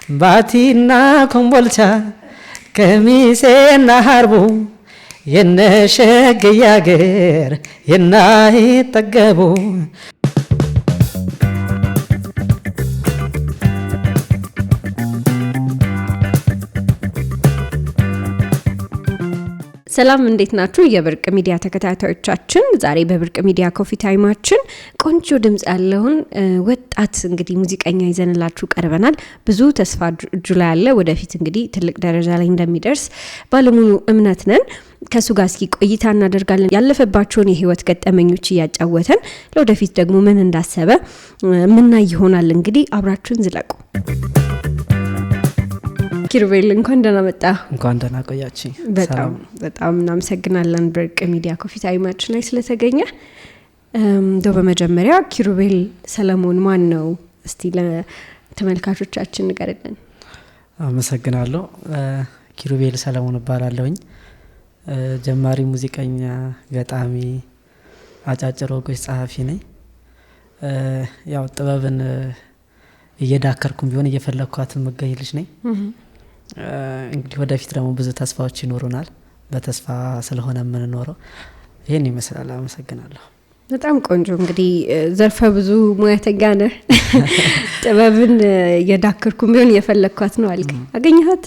ባቲና ኮምቦልቻ ከሚሴና ሀርቡ የነሸግዬ አገር የናይጠገቡ። ሰላም፣ እንዴት ናችሁ? የብርቅ ሚዲያ ተከታታዮቻችን፣ ዛሬ በብርቅ ሚዲያ coffee time ኣችን ቆንጆ ድምጽ ያለውን ወጣት እንግዲህ ሙዚቀኛ ይዘንላችሁ ቀርበናል። ብዙ ተስፋ እጁ ላይ አለ። ወደፊት እንግዲህ ትልቅ ደረጃ ላይ እንደሚደርስ ባለሙሉ እምነት ነን። ከእሱ ጋር እስኪ ቆይታ እናደርጋለን። ያለፈባቸውን የህይወት ገጠመኞች እያጫወተን ለወደፊት ደግሞ ምን እንዳሰበ ምናይ ይሆናል። እንግዲህ አብራችሁን ዝለቁ። ኪሩቤል፣ እንኳን ደህና መጣ። እንኳን ደህና ቆያችኝ። በጣም በጣም እናመሰግናለን ብርቅ ሚዲያ coffee time ኣችን ላይ ስለተገኘ። እንደው በመጀመሪያ ኪሩቤል ሰለሞን ማን ነው? እስቲ ለተመልካቾቻችን ንገርልን። አመሰግናለሁ። ኪሩቤል ሰለሞን እባላለሁኝ። ጀማሪ ሙዚቀኛ፣ ገጣሚ፣ አጫጭር ወጎች ጸሐፊ ነኝ። ያው ጥበብን እየዳከርኩም ቢሆን እየፈለግኳት የምገኝ ልጅ ነኝ። እንግዲህ ወደፊት ደግሞ ብዙ ተስፋዎች ይኖሩናል። በተስፋ ስለሆነ የምንኖረው ይህን ይመስላል። አመሰግናለሁ። በጣም ቆንጆ። እንግዲህ ዘርፈ ብዙ ሙያተኛ ነህ። ጥበብን እየዳከርኩም ቢሆን እየፈለግኳት ነው አልክ። አገኘሃት?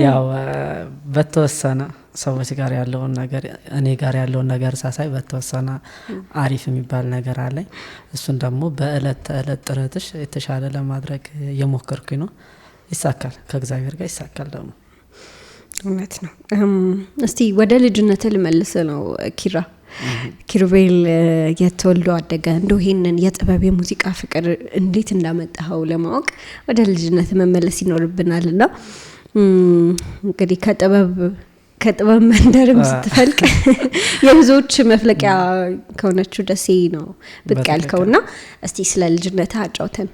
ያው በተወሰነ ሰዎች ጋር ያለውን ነገር፣ እኔ ጋር ያለውን ነገር ሳሳይ በተወሰነ አሪፍ የሚባል ነገር አለኝ። እሱን ደግሞ በእለት ተእለት ጥረትሽ የተሻለ ለማድረግ እየሞከርኩኝ ነው። ይሳካል፣ ከእግዚአብሔር ጋር ይሳካል ደግሞ። እውነት ነው። እስቲ ወደ ልጅነት ልመልስ ነው ኪራ። ኪሩቤል የት ተወልዶ አደገ? እንደው ይሄንን የጥበብ የሙዚቃ ፍቅር እንዴት እንዳመጣኸው ለማወቅ ወደ ልጅነት መመለስ ይኖርብናል። እና እንግዲህ ከጥበብ መንደርም ስትፈልቅ የብዙዎች መፍለቂያ ከሆነችው ደሴ ነው ብቅ ያልከውና እስቲ ስለ ልጅነት አጫውተን።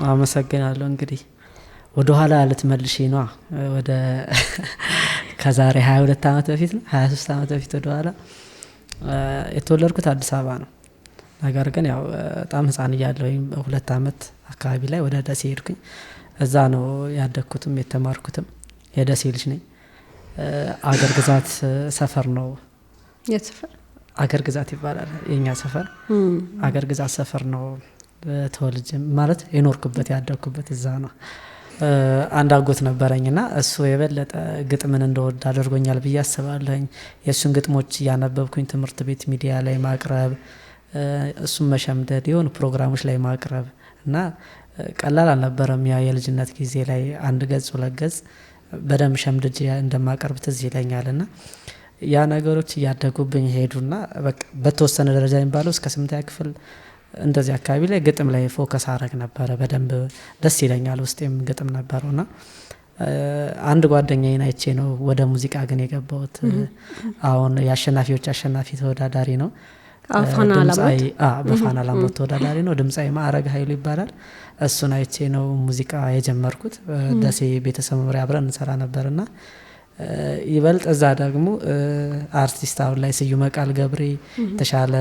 አመሰግናለሁ። እንግዲህ ወደ ኋላ ልትመልሽ ነዋ። ወደ ከዛሬ 22 ዓመት በፊት ነው፣ 23 ዓመት በፊት ወደ ኋላ። የተወለድኩት አዲስ አበባ ነው። ነገር ግን ያው በጣም ህፃን እያለሁኝ 2 ዓመት አካባቢ ላይ ወደ ደሴ ሄድኩኝ። እዛ ነው ያደግኩትም የተማርኩትም። የደሴ ልጅ ነኝ። አገር ግዛት ሰፈር ነው። የት ሰፈር? አገር ግዛት ይባላል የኛ ሰፈር። አገር ግዛት ሰፈር ነው ተወልጄ ማለት የኖርኩበት ያደግኩበት እዛ ነው። አንድ አጎት ነበረኝና እሱ የበለጠ ግጥምን እንደወድ አድርጎኛል ብዬ አስባለሁኝ። የእሱን ግጥሞች እያነበብኩኝ ትምህርት ቤት ሚዲያ ላይ ማቅረብ፣ እሱን መሸምደድ፣ የሆኑ ፕሮግራሞች ላይ ማቅረብ እና ቀላል አልነበረም። ያ የልጅነት ጊዜ ላይ አንድ ገጽ ሁለት ገጽ በደንብ ሸምድጄ እንደማቀርብ ትዝ ይለኛል። እና ያ ነገሮች እያደጉብኝ ሄዱና በቃ በተወሰነ ደረጃ የሚባለው እስከ 8ኛ ክፍል እንደዚህ አካባቢ ላይ ግጥም ላይ focus አረግ ነበረ። በደንብ ደስ ይለኛል፣ ውስጤም ግጥም ነበረውና አንድ ጓደኛዬን አይቼ ነው ወደ ሙዚቃ ግን የገባሁት። አሁን የአሸናፊዎች አሸናፊ ተወዳዳሪ ነው። ፋና ላምሮት? በፋና ላምሮት ተወዳዳሪ ነው። ድምፃዊ ማዕረግ ኃይሉ ይባላል። እሱን አይቼ ነው ሙዚቃ የጀመርኩት። ደሴ ቤተሰብ መምሪያ አብረን እንሰራ ነበርና ይበልጥ እዛ ደግሞ አርቲስት አሁን ላይ ስዩመ ቃል ገብሬ የተሻለ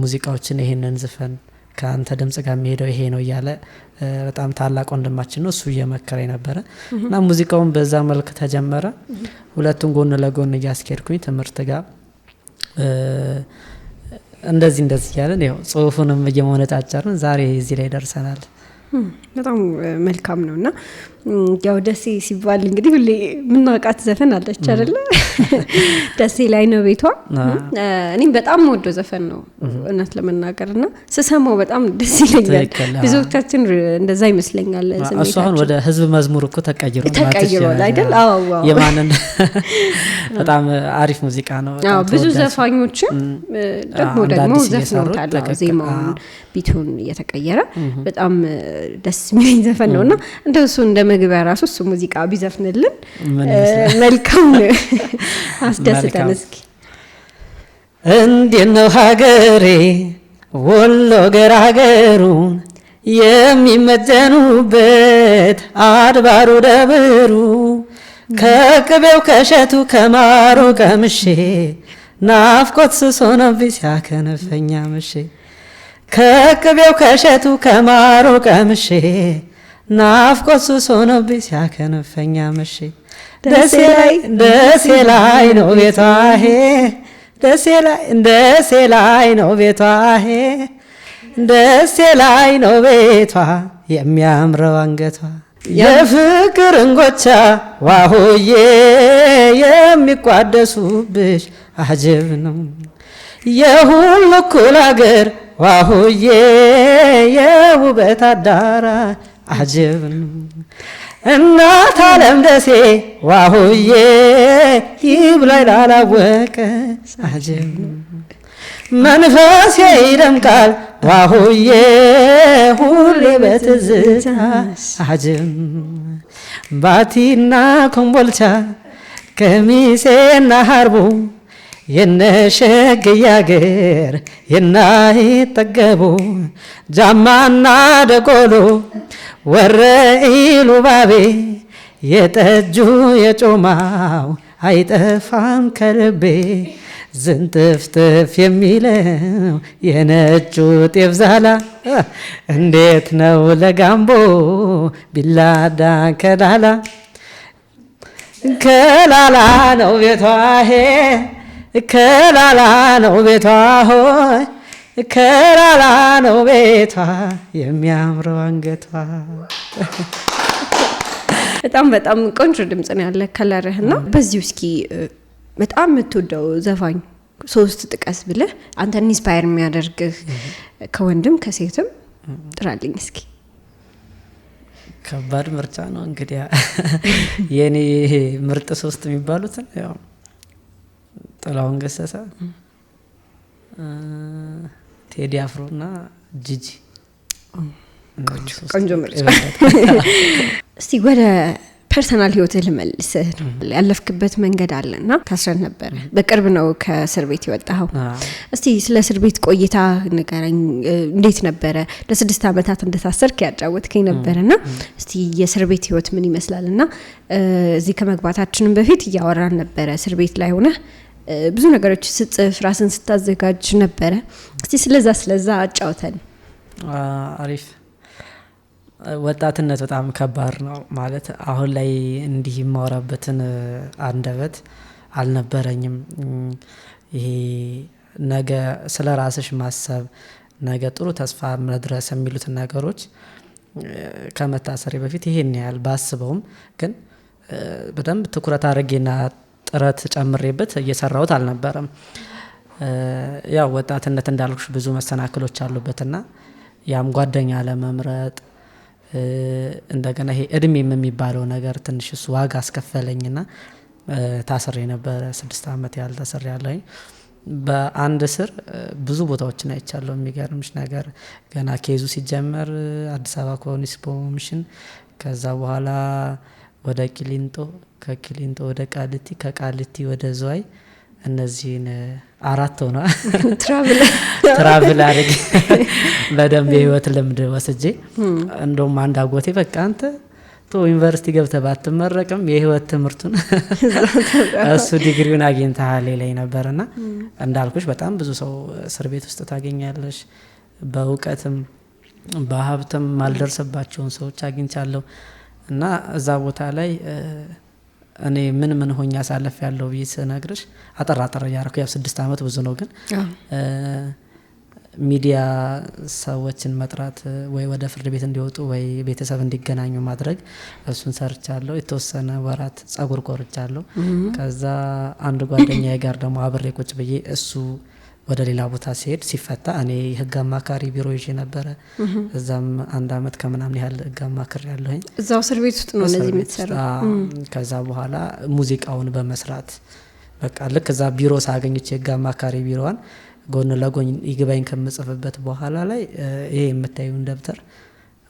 ሙዚቃዎችን ይሄንን ዝፈን፣ ከአንተ ድምጽ ጋር የሚሄደው ይሄ ነው እያለ፣ በጣም ታላቅ ወንድማችን ነው፣ እሱ እየመከረኝ ነበረ እና ሙዚቃውን በዛ መልክ ተጀመረ። ሁለቱን ጎን ለጎን እያስኬድኩኝ ትምህርት ጋር እንደዚህ እንደዚህ እያለን ያው ጽሁፉንም እየመነጫጨርን ዛሬ እዚህ ላይ ደርሰናል። በጣም መልካም ነው። እና ያው ደሴ ሲባል እንግዲህ ሁሌ የምናውቃት ዘፈን አለች አይደለ? ደሴ ላይ ነው ቤቷ። እኔም በጣም የምወደው ዘፈን ነው እውነት ለመናገር እና ስሰማው በጣም ደስ ይለኛል። ብዙዎቻችን እንደዛ ይመስለኛል። እሱ አሁን ወደ ህዝብ መዝሙር እኮ ተቀይሯል። ተቀይሯል አይደል? አዎ። የማንን በጣም አሪፍ ሙዚቃ ነው። ብዙ ዘፋኞችም ደግሞ ደግሞ ዘፍነውታል። ዜማውን beat ኡን እየተቀየረ በጣም ደስ የሚለኝ ዘፈን ነው እና እንደው እሱ እንደ መግቢያ ራሱ እሱ ሙዚቃ ቢዘፍንልን መልካም ነው። አስደስተን እስኪ። እንዴት ነው ሀገሬ ወሎ ገራገሩን የሚመዘኑበት አድባሩ ደብሩ፣ ከቅቤው ከሸቱ ከማሩ ቀምሼ ናፍቆት ስሶ ነብኝ ሲያከነፈኛ ምሼ። ከቅቤው ከእሸቱ ከማሩ ቀምሼ ናፍቆት ሱስ ሆኖብኝ ሲያከንፈኛ መሼ። ደሴ ላይ ደሴ ላይ ነው ቤቷ ሄ፣ ደሴ ላይ ደሴ ላይ ነው ቤቷ ሄ፣ ደሴ ላይ ነው ቤቷ የሚያምረው አንገቷ። የፍቅር እንጎቻ ዋሆዬ የሚቋደሱብሽ አጀብ ነው። የሁሉ እኩል አገር ዋሆዬ የውበት አዳራሽ አጀብ ነው። እናት አለም ደሴ ዋሆዬ ይብላኝ ላላወቀ አጀብ ነው። መንፈሴ ይደምቃል ዋሆዬ ሁሌ በትዝታ አጀብ። ባቲና ኮምቦልቻ ከሚሴና ሀርቡ የነሸግዬ አገር የናይጠገቡ ጃማና ደጎሎ ወረ ኢሉባቤ የጠጁ የጮማው አይጠፋም ከልቤ። ዝንጥፍጥፍ የሚለው የነጩ ጤፍ ዛላ እንዴት ነው ለጋምቦ ቢላዳ ከላላ። ከላላ ነው ቤቷ ሄ፣ ከላላ ነው ቤቷ ሆይ፣ ከላላ ነው ቤቷ የሚያምረው አንገቷ። በጣም በጣም ቆንጆ ድምጽ ነው ያለ color ህ። እና በዚሁ እስኪ በጣም የምትወደው ዘፋኝ 3 ጥቀስ ብልህ፣ አንተን inspire የሚያደርግህ ከወንድም ከሴትም ጥራልኝ እስኪ። ከባድ ምርጫ ነው እንግዲህ። የኔ ምርጥ 3 የሚባሉትን ያው ጥላሁን ገሰሰ፣ ቴዲ አፍሮ እና ጂጂ። ቆንጆ ምርጫ። እስቲ ወደ personal ህይወትህ ልመልስህ። ያለፍክበት መንገድ አለና ታስረን ነበረ። በቅርብ ነው ከእስር ቤት የወጣኸው። እስቲ ስለ እስር ቤት ቆይታ ንገረኝ። እንዴት ነበረ? ለ6 ዓመታት እንደታሰርክ ያጫወትከኝ ነበርና እስቲ የእስር ቤት ህይወት ምን ይመስላልና፣ እዚህ ከመግባታችንም በፊት እያወራን ነበረ። እስር ቤት ላይ ሆነህ ብዙ ነገሮች ስትጽፍ ራስን ስታዘጋጅ ነበረ። እስቲ ስለዛ አጫውተን። አሪፍ። ወጣትነት በጣም ከባድ ነው። ማለት አሁን ላይ እንዲህ የማወራበትን አንደበት አልነበረኝም። ይሄ ነገ ስለ ራስሽ ማሰብ፣ ነገ ጥሩ ተስፋ መድረስ የሚሉትን ነገሮች ከመታሰሬ በፊት ይሄን ያህል ባስበውም ግን በደንብ ትኩረት አድርጌና ጥረት ጨምሬበት እየሰራሁት አልነበረም። ያው ወጣትነት እንዳልኩሽ ብዙ መሰናክሎች አሉበትና ያም ጓደኛ ለመምረጥ፣ እንደገና ይሄ እድሜም የሚባለው ነገር ትንሽ እሱ ዋጋ አስከፈለኝና ታስሬ ነበረ። 6 ዓመት ያህል ታስሬያለሁኝ። በአንድ እስር ብዙ ቦታዎችን አይቻለሁ። የሚገርምሽ ነገር ገና case ኡ ሲጀመር አዲስ አበባ ፖሊስ ኮሚሽን፣ ከዛ በኋላ ወደ ቂሊንጦ፣ ከቂሊንጦ ወደ ቃሊቲ፣ ከቃሊቲ ወደ ዝዋይ፣ እነዚህን 4 ሆኗል። travel አድርጌ በደንብ የህይወት ልምድ ወስጄ፣ እንደውም አንድ አጎቴ በቃ አንተ ዩኒቨርሲቲ ገብተህ ባትመረቅም የህይወት ትምህርቱን እሱ ዲግሪውን አግኝተሃል ይለኝ ነበርና፣ እንዳልኩሽ በጣም ብዙ ሰው እስር ቤት ውስጥ ታገኛለሽ። በእውቀትም በሀብትም ማልደርስባቸውን ሰዎች አግኝቻለሁ። እና እዛ ቦታ ላይ እኔ ምን ምን ሆኜ አሳልፌያለሁ ብዬ ስነግርሽ አጠር አጠር እያደረኩ፣ ያው 6 ዓመት ብዙ ነው፣ ግን ሚዲያ ሰዎችን መጥራት ወይ ወደ ፍርድ ቤት እንዲወጡ ወይ ቤተሰብ እንዲገናኙ ማድረግ እሱን ሰርቻለሁ። የተወሰነ ወራት ጸጉር ቆርጫለሁ። ከዛ አንድ ጓደኛዬ ጋር ደግሞ አብሬ ቁጭ ብዬ እሱ ወደ ሌላ ቦታ ሲሄድ ሲፈታ እኔ ህግ አማካሪ ቢሮ ይዤ ነበረ። እዛም 1 ዓመት ከምናምን ያህል ህግ አማክሬያለሁኝ። እዛው እስር ቤት ውስጥ ነው እነዚህ የምትሰራው? ከዛ በኋላ ሙዚቃውን በመስራት በቃ ልክ እዛ ቢሮ ሳገኝቼ ህግ አማካሪ ቢሮዋን ጎን ለጎን ይግባኝ ከምጽፍበት በኋላ ላይ ይሄ የምታዩን ደብተር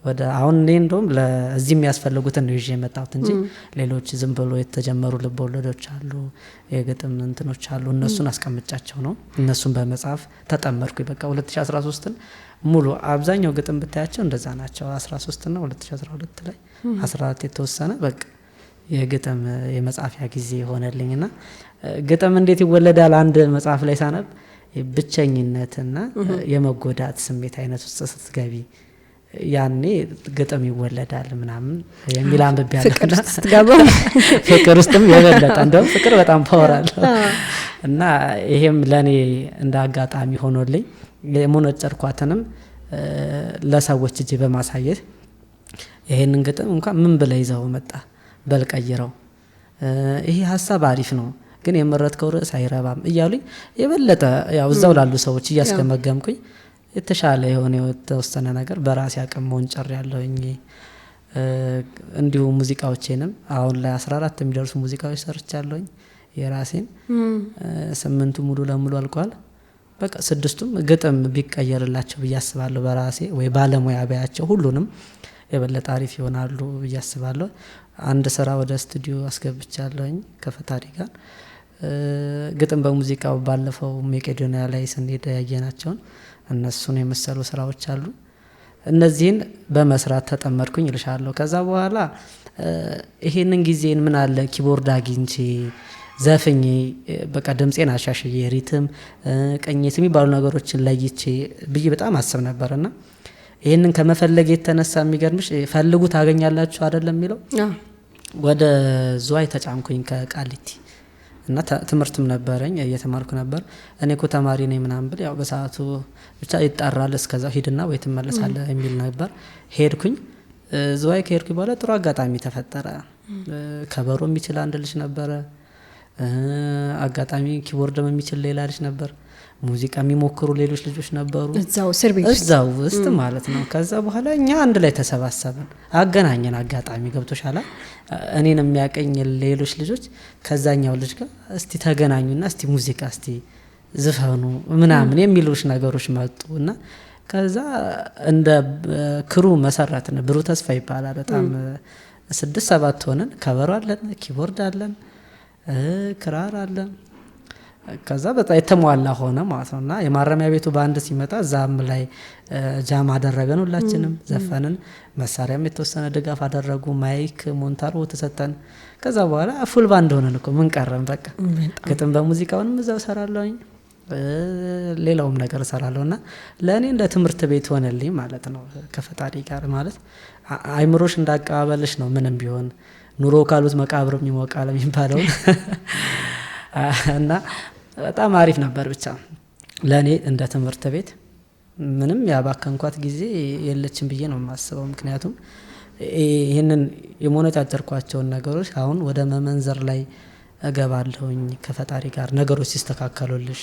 ወደ አሁን እኔ እንደውም ለዚህ የሚያስፈልጉትን ነው ይዤ የመጣሁት እንጂ ሌሎች ዝም ብሎ የተጀመሩ ልቦለዶች አሉ፣ የግጥም እንትኖች አሉ፣ እነሱን አስቀምጫቸው ነው። እነሱን በመጻፍ ተጠመድኩኝ። በቃ 2013ን ሙሉ አብዛኛው ግጥም ብታያቸው እንደዛ ናቸው። 13 እና 2012 ላይ 14 የተወሰነ በቃ የግጥም የመጻፊያ ጊዜ ሆነልኝና፣ ግጥም እንዴት ይወለዳል አንድ መጽሐፍ ላይ ሳነብ ብቸኝነትና የመጎዳት ስሜት አይነት ውስጥ ስትገቢ ያኔ ግጥም ይወለዳል ምናምን የሚል አንብቤያለሁ። ፍቅር ውስጥ ስትገባ። ፍቅር ውስጥም የበለጠ፣ እንደውም ፍቅር በጣም power አለው። እና ይሄም ለእኔ እንደ አጋጣሚ ሆኖልኝ የሞነጨርኳትንም ለሰዎች እጅ በማሳየት ይሄንን ግጥም እንኳን ምን ብለህ ይዘው መጣ፣ በል ቀይረው፣ ይሄ ሀሳብ አሪፍ ነው ግን የመረጥከው ርዕስ አይረባም እያሉኝ የበለጠ ያው እዛው ላሉ ሰዎች እያስገመገምኩኝ የተሻለ የሆነ የተወሰነ ነገር በራሴ አቅም ሞንጨር ያለውኝ። እንዲሁ ሙዚቃዎቼንም አሁን ላይ 14 የሚደርሱ ሙዚቃዎች ሰርቻለሁኝ የራሴን። 8ቱ ሙሉ ለሙሉ አልቋል። በቃ 6ቱም ግጥም ቢቀየርላቸው ብዬ አስባለሁ። በራሴ ወይ ባለሙያ ቢያቸው ሁሉንም የበለጠ አሪፍ ይሆናሉ ብዬ አስባለሁ። አንድ ስራ ወደ ስቱዲዮ አስገብቻለሁኝ ከፈጣሪ ጋር። ግጥም በሙዚቃው ባለፈው መቄዶንያ ላይ ስንሄድ ያየናቸውን እነሱን የመሰሉ ስራዎች አሉ። እነዚህን በመስራት ተጠመድኩኝ እልሻለሁ። ከዛ በኋላ ይሄንን ጊዜን ምን አለ keyboard አግኝቼ ዘፍኜ በቃ ድምጼን አሻሽዬ rhythm ቅኝት የሚባሉ ነገሮችን ለይቼ ብዬ በጣም አስብ ነበርና ይሄንን ከመፈለግ የተነሳ የሚገርምሽ ፈልጉ ታገኛላችሁ አይደለም የሚለው፣ ወደ ዝዋይ ተጫንኩኝ ከቃሊቲ። እና ትምህርትም ነበረኝ፣ እየተማርኩ ነበር። እኔ እኮ ተማሪ ነኝ ምናምን ብል ያው በሰዓቱ ብቻ ይጣራል፣ እስከዛ ሂድና ወይ ትመለሳለህ የሚል ነበር። ሄድኩኝ። ዝዋይ ከሄድኩኝ በኋላ ጥሩ አጋጣሚ ተፈጠረ። ከበሮ የሚችል አንድ ልጅ ነበረ። አጋጣሚ keyboard ም የሚችል ሌላ ልጅ ነበር። ሙዚቃ የሚሞክሩ ሌሎች ልጆች ነበሩ። እዛው እስር ቤት ውስጥ? እዛው ውስጥ ማለት ነው። ከዛ በኋላ እኛ አንድ ላይ ተሰባሰብን፣ አገናኘን። አጋጣሚ ገብቶሻል። እኔን የሚያቀኝ ሌሎች ልጆች ከዛኛው ልጅ ጋር እስቲ ተገናኙና እስቲ ሙዚቃ እስቲ ዝፈኑ ምናምን የሚሉሽ ነገሮች መጡ። እና ከዛ እንደ crew መሰረትን። ብሩ ተስፋ ይባላል። በጣም 6-7 ሆነን ከበሮ አለን፣ keyboard አለን፣ ክራር አለን። ከዛ በጣም የተሟላ ሆነ ማለት ነውና የማረሚያ ቤቱ ባንድ ሲመጣ እዛም ላይ jam አደረገን፣ ሁላችንም ዘፈንን። መሳሪያም የተወሰነ ድጋፍ አደረጉ። mic ሞንታርቦ ተሰጠን። ከዛ በኋላ full band ሆነን እኮ ምን ቀረን በቃ። ግጥም በሙዚቃውንም እዛው እሰራለሁኝ፣ ሌላውም ነገር እሰራለሁና ለኔ እንደ ትምህርት ቤት ሆነልኝ ማለት ነው። ከፈጣሪ ጋር ማለት አይምሮሽ እንዳቀባበልሽ ነው። ምንም ቢሆን ኑሮ ካሉት መቃብርም ይሞቃል የሚባለው እና በጣም አሪፍ ነበር። ብቻ ለኔ እንደ ትምህርት ቤት ምንም ያባከንኳት ጊዜ የለችም ብዬ ነው የማስበው። ምክንያቱም ይሄንን የሞነጫጨርኳቸውን ነገሮች አሁን ወደ መመንዘር ላይ እገባለሁኝ ከፈጣሪ ጋር ነገሮች ሲስተካከሉልሽ።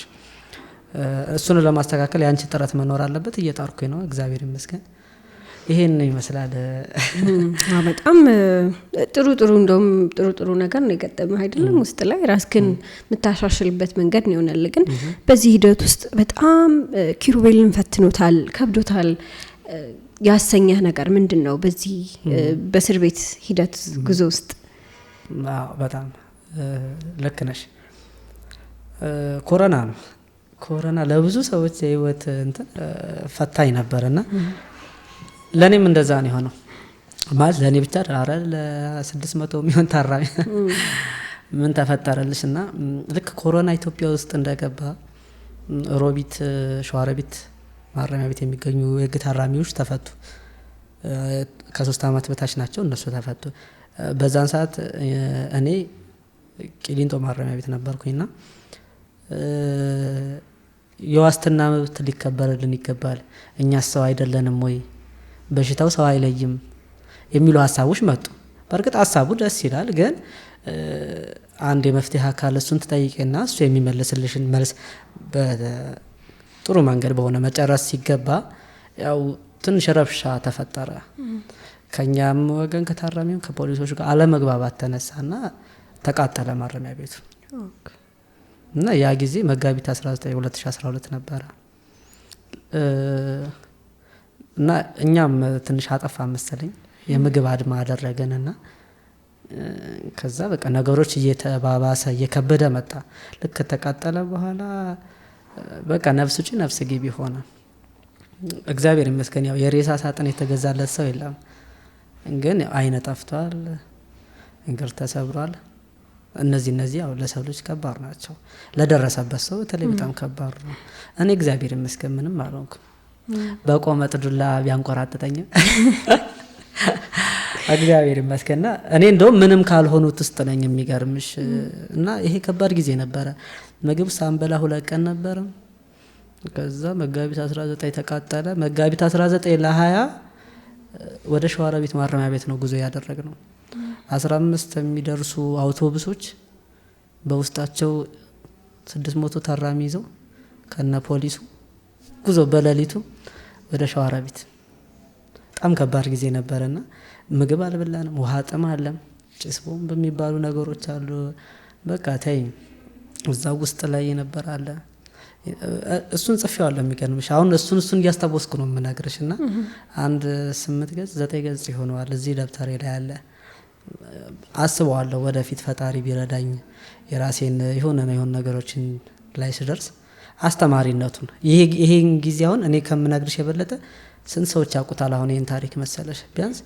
እሱን ለማስተካከል ያንቺ ጥረት መኖር አለበት። እየጣርኩኝ ነው፣ እግዚአብሔር ይመስገን። ይሄን ይመስላል። በጣም ጥሩ ጥሩ፣ እንደውም ጥሩ ጥሩ ነገር ነው የገጠመህ አይደለም? ውስጥ ላይ ራስህን የምታሻሽልበት መንገድ ነው የሆነልህ። ግን በዚህ ሂደት ውስጥ በጣም ኪሩቤልን ፈትኖታል፣ ከብዶታል ያሰኘህ ነገር ምንድነው? በዚህ በእስር ቤት ሂደት ጉዞ ውስጥ? አዎ በጣም ልክ ነሽ። ኮሮና ነው። ኮሮና ለብዙ ሰዎች የህይወት እንትን ፈታኝ ነበርና ለኔም እንደዛ ነው የሆነው። ማለት ለኔ ብቻ አይደል፣ ለ600 የሚሆን ታራሚ ምን ተፈጠረልሽና ልክ ኮሮና ኢትዮጵያ ውስጥ እንደገባ ሮቢት ሸዋሮቢት ማረሚያ ቤት የሚገኙ የህግ ታራሚዎች ተፈቱ። ከ3 አመት በታች ናቸው እነሱ ተፈቱ። በዛን ሰዓት እኔ ቂሊንጦ ማረሚያ ቤት ነበርኩኝና የዋስትና መብት ሊከበርልን ይገባል፣ እኛ ሰው አይደለንም ወይ፣ በሽታው ሰው አይለይም የሚሉ ሐሳቦች መጡ። በእርግጥ ሐሳቡ ደስ ይላል፣ ግን አንድ የመፍትሄ አካል እሱን ትጠይቂና እሱ የሚመልስልሽን መልስ በጥሩ መንገድ በሆነ መጨረስ ሲገባ ያው ትንሽ ረብሻ ተፈጠረ። ከኛም ወገን ከታራሚው ከፖሊሶች ጋር አለመግባባት ተነሳና ተቃጠለ ማረሚያ ቤቱ። እና ያ ጊዜ መጋቢት 19 2012 ነበረ። እና እኛም ትንሽ አጠፋ መሰለኝ የምግብ አድማ አደረገንና ከዛ በቃ ነገሮች እየተባባሰ እየከበደ መጣ። ልክ ከተቃጠለ በኋላ በቃ ነፍስ ውጪ ነፍስ ግቢ ሆነ። እግዚአብሔር ይመስገን ያው የሬሳ ሳጥን የተገዛለት ሰው የለም፣ ግን አይነ ጠፍቷል፣ እግር ተሰብሯል። እነዚህ ያው ለሰው ልጅ ከባድ ናቸው። ለደረሰበት ሰው በተለይ በጣም ከባድ ነው። እኔ እግዚአብሔር ይመስገን ምንም አልሆንኩም። በቆመጥ ዱላ ቢያንቆራጥጠኝም እግዚአብሔር ይመስገንና እኔ እንደውም ምንም ካልሆኑት ውስጥ ነኝ የሚገርምሽ። እና ይሄ ከባድ ጊዜ ነበረ። ምግብ ሳንበላ 2 ቀን ነበረ። ከዛ መጋቢት 19 ተቃጠለ። መጋቢት 19 ለ20 ወደ ሸዋሮቢት ማረሚያ ቤት ነው ጉዞ ያደረግነው። 15 የሚደርሱ አውቶቡሶች በውስጣቸው 600 ታራሚ ይዘው ከነ ፖሊሱ ጉዞ በሌሊቱ ወደ ሸዋሮቢት። በጣም ከባድ ጊዜ ነበረና ምግብ አልበላንም፣ ውሃ ጥም አለ፣ ጭስ ቦምብ የሚባሉ ነገሮች አሉ። በቃ ተይ እዛ ውስጥ ላይ የነበረ አለ። እሱን ጽፌዋለሁ። የሚገርምሽ አሁን እሱን እያስታወስኩ ነው የምነግርሽ። እና አንድ 8 ገጽ 9 ገጽ ይሆነዋል እዚህ ደብተሬ ላይ አለ። አስበዋለሁ ወደፊት ፈጣሪ ቢረዳኝ የራሴን የሆነ ነገሮችን ላይ ስደርስ አስተማሪነቱን ይሄን ጊዜ አሁን እኔ ከምነግርሽ የበለጠ ስንት ሰዎች ያውቁታል አሁን ይሄን ታሪክ መሰለሽ? ቢያንስ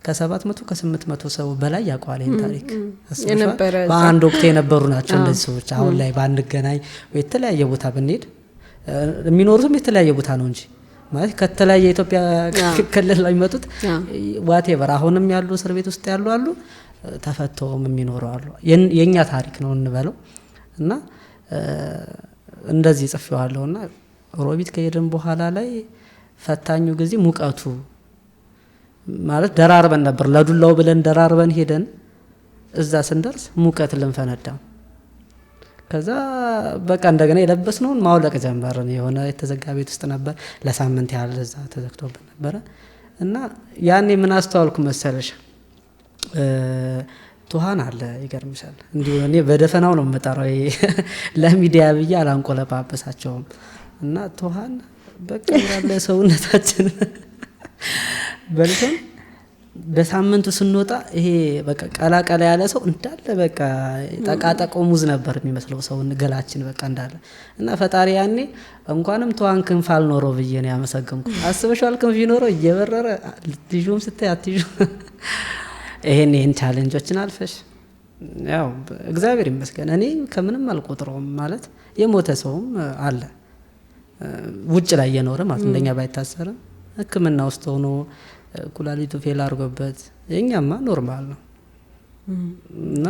ከ700 ከ800 ሰው በላይ ያውቀዋል ይሄን ታሪክ። በአንድ ወቅት የነበሩ ናቸው እነዚህ ሰዎች። አሁን ላይ ባንገናኝ ወይ የተለያየ ቦታ ብንሄድ የሚኖሩትም የተለያየ ቦታ ነው እንጂ ማለት ከተለያየ ኢትዮጵያ ክልል ላይ የሚመጡት whatever አሁንም ያሉ እስር ቤት ውስጥ ያሉ አሉ፣ ተፈተውም የሚኖሩ አሉ። የኛ ታሪክ ነው እንበለው። እና እንደዚህ ጽፌዋለሁና ሮቢት ከሄድን በኋላ ላይ ፈታኙ ጊዜ ሙቀቱ ማለት ደራርበን ነበር ለዱላው ብለን ደራርበን ሄደን እዛ ስንደርስ ሙቀት ልንፈነዳ። ከዛ በቃ እንደገና የለበስነውን ማውለቅ ጀመርን። የሆነ የተዘጋ ቤት ውስጥ ነበር ለሳምንት ያህል እዛ ተዘግቶብን ነበረ። እና ያኔ ምን አስተዋልኩ መሰለሽ? ቱሃን አለ ይገርምሻል። እንዲሁ እኔ በደፈናው ነው የምጠራው ለሚዲያ ብዬ አላንቆለጳጰሳቸውም። እና ቱሃን በቃ እንዳለ ሰውነታችን በልተን በሳምንቱ ስንወጣ ይሄ በቃ ቀላቀላ ያለ ሰው እንዳለ በቃ ጠቃጠቆ ሙዝ ነበር የሚመስለው ሰው ገላችን በቃ እንዳለ። እና ፈጣሪ ያኔ እንኳንም ቱሃን ክንፍ አልኖረው ብዬ ነው ያመሰገንኩት። አስበሽዋል? ክንፍ ቢኖረው እየበረረ ልትይዥውም ስትይ አትይዥውም። ይሄን challenge ኦችን አልፈሽ ያው እግዚአብሔር ይመስገን እኔ ከምንም አልቆጥረውም። ማለት የሞተ ሰውም አለ ውጭ ላይ የኖረ ማለት እንደኛ ባይታሰርም ሕክምና ውስጥ ሆኖ ኩላሊቱ fail አድርጎበት፣ የኛማ normal ነው። እና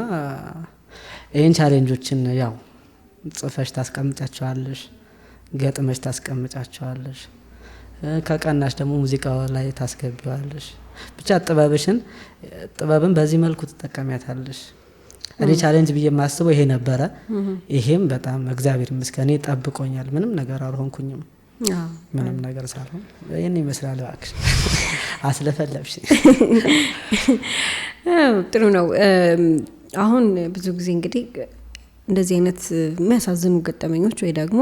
ይሄን challenge ኦችን ያው ጽፈሽ ታስቀምጫቸዋለሽ፣ ገጥመሽ ታስቀምጫቸዋለሽ፣ ከቀናሽ ደግሞ ሙዚቃው ላይ ታስገቢዋለሽ። ብቻ ጥበብን በዚህ መልኩ ትጠቀሚያታለሽ። እኔ challenge ብዬ የማስበው ይሄ ነበረ። ይሄም በጣም እግዚአብሔር ይመስገን እኔ ጠብቆኛል። ምንም ነገር አልሆንኩኝም። ምንም ነገር ሳልሆን ይሄን ይመስላል። እባክሽ አስለፈለፍሽ። ጥሩ ነው። አሁን ብዙ ጊዜ እንግዲህ እንደዚህ አይነት የሚያሳዝኑ ገጠመኞች ወይ ደግሞ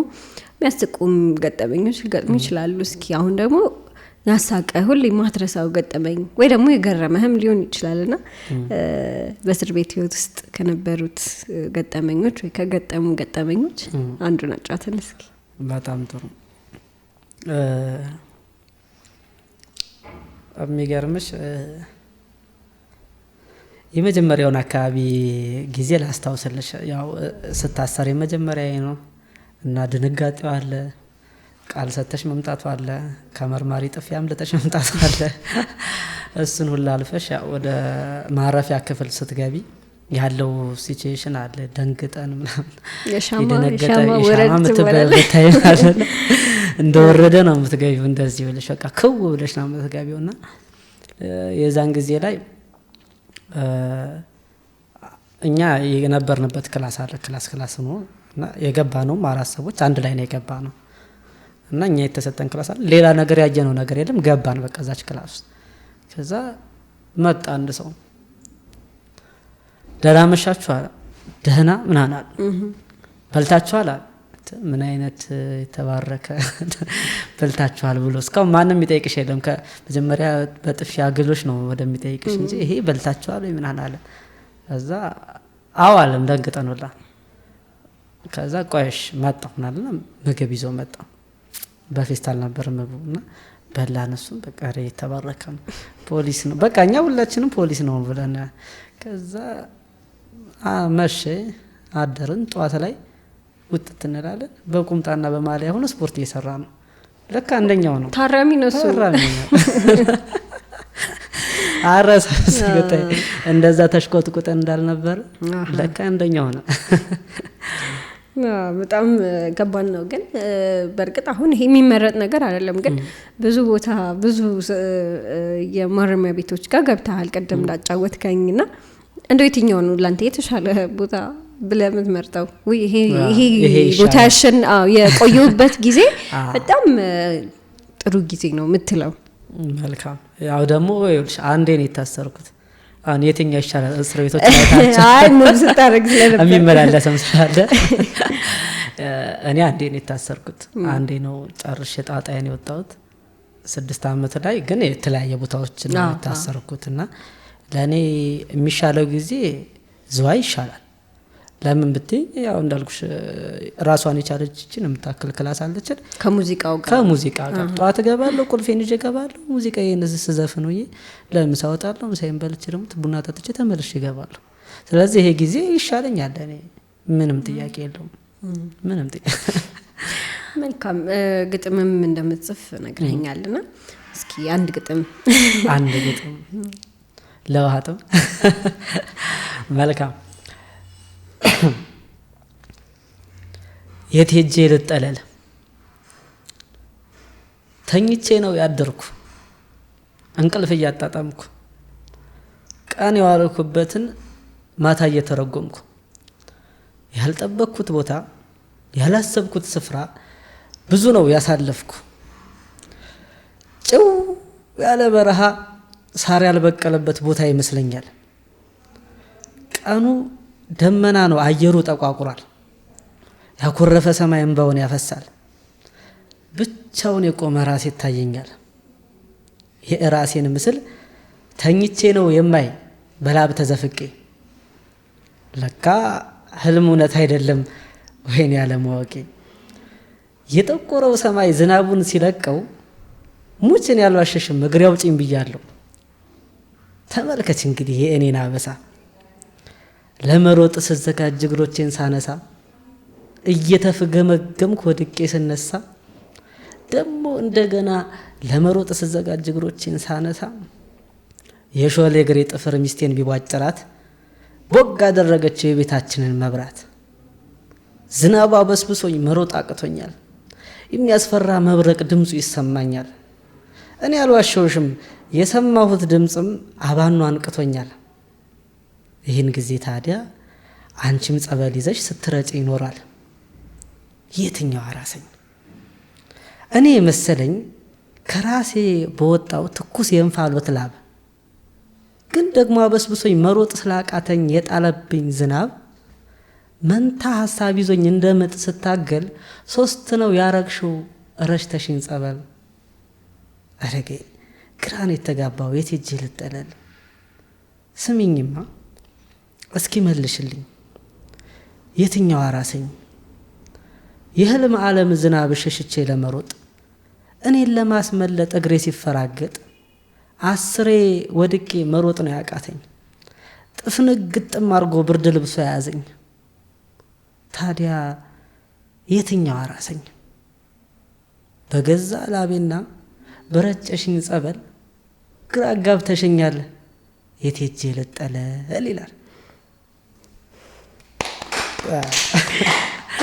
የሚያስቁም ገጠመኞች ሊገጥሙ ይችላሉ። እስኪ አሁን ደግሞ ያሳቀ ሁሌ ማትረሳው ገጠመኝ ወይ ደግሞ የገረመህም ሊሆን ይችላልና በእስር ቤት ህይወት ውስጥ ከነበሩት ገጠመኞች ወይ ከገጠሙ ገጠመኞች አንዱን አጫውተን እስኪ። በጣም ጥሩ። የሚገርምሽ የመጀመሪያውን አካባቢ ጊዜ ላስታውስልሽ። ያው ስታሰር የመጀመሪያዬ ነው እና ድንጋጤው አለ፣ ቃል ሰጥተሽ መምጣቱ አለ፣ ከመርማሪ ጥፊ አምልጠሽ መምጣቱ አለ። እሱን ሁላ አልፈሽ ያው ወደ ማረፊያ ክፍል ስትገቢ ያለው situation አለ። ደንግጠን ምናምን የሻማ ወረድ ትበላለህ። እንደወረደ ነው የምትገቢው። እንደዚህ ብለሽ በቃ ክው ብለሽ ነው የምትገቢው። እና የዛን ጊዜ ላይ እኛ የነበርንበት class አለ፣ class ነው እና የገባነውም 4 ሰዎች አንድ ላይ ነው የገባነው። እና እኛ የተሰጠን class አለ፣ ሌላ ነገር ያየነው ነገር የለም። ገባን በቃ እዛች class ውስጥ። ከዛ መጣ አንድ ሰው፣ ደህና መሻችሁ አለ። ደህና ምናምን አለ። በልታችኋል አለ። ምን አይነት የተባረከ በልታችኋል ብሎ እስካሁን ማንም የሚጠይቅሽ የለም። ከመጀመሪያ በጥፊ አግሎሽ ነው ወደሚጠይቅሽ እንጂ ይሄ በልታችኋል ወይ ምናምን አለ። ከዛ አዎ አለን ደንግጠን ሁላ። ከዛ ቆይሽ መጣሁ ምናምን አለና ምግብ ይዞ መጣ። በፌስታል ነበር ምግቡ እና በላን። እሱም በቃ ኧረ የተባረከ ነው ፖሊስ ነው በቃ እኛ ሁላችንም ፖሊስ ነው ብለን። ከዛ መሸ፣ አደርን። ጠዋት ላይ ውጥት እንላለን። በቁምጣና በማሊያ ሆኖ ስፖርት እየሰራ ነው። ለካ አንደኛው ነው። ታራሚ ነው እሱ። ታራሚ ነው። አረሳ እንደዛ ተሽቆጥቁጠን እንዳልነበር ለካ አንደኛው ነው። በጣም ከባድ ነው። ግን በእርግጥ አሁን ይሄ የሚመረጥ ነገር አይደለም። ግን ብዙ ቦታ ብዙ የማረሚያ ቤቶች ጋር ገብተሃል ቅድም እንዳጫወትከኝ እና እንደው የትኛው ነው ላንተ የተሻለ ቦታ ብለህ የምትመርጠው? ይሄ ቦታ የቆየሁበት ጊዜ በጣም ጥሩ ጊዜ ነው የምትለው? መልካም። ያው ደግሞ ይኸውልሽ አንዴ ነው የታሰርኩት። አሁን የትኛው ይሻላል? እስር ቤቶች አይ move ስታደርግ ስለነበር የሚመላለስም ስላለ እኔ አንዴ ነው የታሰርኩት። አንዴ ነው ጨርሼ ጣጣዬን የወጣሁት 6 ዓመት ላይ። ግን የተለያየ ቦታዎች ነው የታሰርኩት እና ለእኔ የሚሻለው ጊዜ ዝዋይ ይሻላል። ለምን ብትይ ያው እንዳልኩሽ ራሷን የቻለች የምታክል class አለችን። ከሙዚቃው ጋር ከሙዚቃ ጋር ጠዋት እገባለሁ፣ ቁልፌን ይዤ እገባለሁ። ሙዚቃዬን እዚህ ስዘፍን ውዬ ለምሳ እወጣለሁ። ምሳዬን በልቼ ደግሞ ቡና ጠጥቼ ተመልሼ እገባለሁ። ስለዚህ ይሄ ጊዜ ይሻለኛል ለእኔ፣ ምንም ጥያቄ የለውም። ምንም ጥያቄ። መልካም። ግጥምም እንደምትጽፍ ነግረኸኛልና እስኪ አንድ ግጥም። አንድ ግጥም ለውሃ ጥም። መልካም። የት ሄጄ ልጠለል? ተኝቼ ነው ያደርኩ፣ እንቅልፍ እያጣጣምኩ፣ ቀን የዋልኩበትን ማታ እየተረጎምኩ፣ ያልጠበቅኩት ቦታ ያላሰብኩት ስፍራ ብዙ ነው ያሳለፍኩ። ጭው ያለ በረሃ ሳር ያልበቀለበት ቦታ ይመስለኛል። ቀኑ ደመና ነው፣ አየሩ ጠቋቁሯል። ያኮረፈ ሰማይ እንባውን ያፈሳል። ብቻውን የቆመ ራሴ ይታየኛል። የራሴን ምስል ተኝቼ ነው የማይ በላብ ተዘፍቄ። ለካ ህልም እውነት አይደለም ወይኔ ያለማወቄ። የጠቆረው ሰማይ ዝናቡን ሲለቀው ሙችን ያልዋሸሽም እግሬ አውጪኝ ብያለሁ። ተመልከች እንግዲህ የእኔን አበሳ። ለመሮጥ ስዘጋጅ እግሮቼን ሳነሳ እየተፍገመገምኩ ወድቄ ስነሳ ደግሞ እንደገና ለመሮጥ ስዘጋጅ እግሮቼን ሳነሳ የሾለ እግሬ ጥፍር ሚስቴን ቢቧጭራት ቦግ አደረገችው የቤታችንን መብራት። ዝናቡ አበስብሶኝ መሮጥ አቅቶኛል። የሚያስፈራ መብረቅ ድምፁ ይሰማኛል። እኔ አልዋሸሁሽም፣ የሰማሁት ድምፅም አባኖ አንቅቶኛል። ይህን ጊዜ ታዲያ አንቺም ጸበል ይዘሽ ስትረጪ ይኖራል። የትኛው አራሰኝ? እኔ መሰለኝ ከራሴ በወጣው ትኩስ የእንፋሎት ላብ፣ ግን ደግሞ አበስብሶኝ መሮጥ ስላቃተኝ የጣለብኝ ዝናብ መንታ ሀሳብ ይዞኝ እንደምጥ ስታገል 3 ነው ያረግሽው ረሽተሽኝ ጸበል። አረጌ ግራን የተጋባው የት ሄጄ ልጠለል? ስሚኝማ እስኪ መልሽልኝ የትኛው አራሰኝ? የህልም ዓለም ዝናብ ሸሽቼ ለመሮጥ እኔን ለማስመለጥ እግሬ ሲፈራገጥ 10 ወድቄ መሮጥ ነው ያቃተኝ። ጥፍንግ ግጥም አድርጎ ብርድ ልብሶ ያዘኝ። ታዲያ የትኛው አራሰኝ? በገዛ ላቤና በረጨሽኝ ጸበል ግራ አጋብተሽኛል፣ የት ሄጄ ልጠለል ይላል።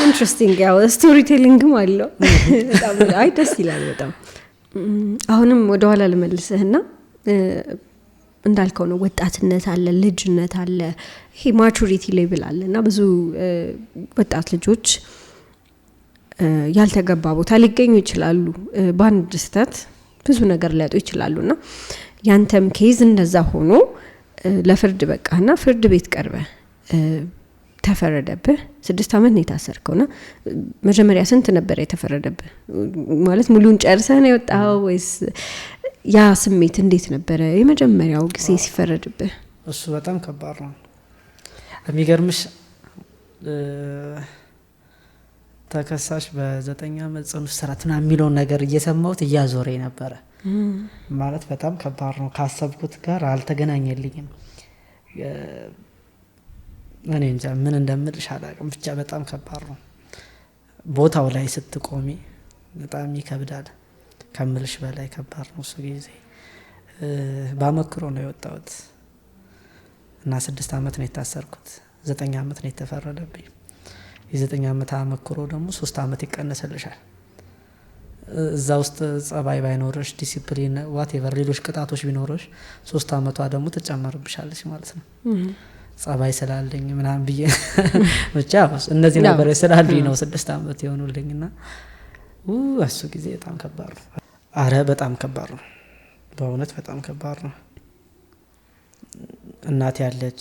Interesting። ያው storytelling ም አለው። በጣም አይ ደስ ይላል በጣም። አሁንም ወደ ኋላ ልመልስህና እንዳልከው ነው ወጣትነት አለ፣ ልጅነት አለ፣ ይሄ maturity level አለ እና ብዙ ወጣት ልጆች ያልተገባ ቦታ ሊገኙ ይችላሉ። በአንድ ስህተት ብዙ ነገር ሊያጡ ይችላሉና ያንተም case እንደዛ ሆኖ ለፍርድ በቃና ፍርድ ቤት ቀርበህ ተፈረደብህ። 6 ዓመት ነው የታሰርከውና መጀመሪያ ስንት ነበር የተፈረደብህ? ማለት ሙሉን ጨርሰህ ነው የወጣኸው ወይስ ያ ስሜት እንዴት ነበረ የመጀመሪያው ጊዜ ሲፈረድብህ? እሱ በጣም ከባድ ነው። የሚገርምሽ ተከሳሽ በ9 ዓመት ጽኑ እስራት ምናምን የሚለውን ነገር እየሰማሁት እያዞረኝ ነበረ። ማለት በጣም ከባድ ነው። ካሰብኩት ጋር አልተገናኘልኝም። እኔ እንጃ ምን እንደምልሽ አላውቅም። ብቻ በጣም ከባድ ነው። ቦታው ላይ ስትቆሚ በጣም ይከብዳል፣ ከምልሽ በላይ ከባድ ነው። እሱ ጊዜ ባመክሮ ነው የወጣሁት እና 6 አመት ነው የታሰርኩት። 9 አመት ነው የተፈረደብኝ። የ9 አመት አመክሮ ደግሞ 3 አመት ይቀነስልሻል። እዛ ውስጥ ጸባይ ባይኖርሽ፣ ዲሲፕሊን whatever ሌሎች ቅጣቶች ቢኖርሽ 3 አመቷ ደግሞ ትጨመርብሻለች ማለት ነው። ጸባይ ስላለኝ ምናምን ብዬ ብቻ እነዚህ ነገሮች ስላሉኝ ነው 6 አመት የሆኑልኝና እሱ ጊዜ በጣም ከባድ ነው። አረ በጣም ከባድ ነው፣ በእውነት በጣም ከባድ ነው። እናቴ ያለች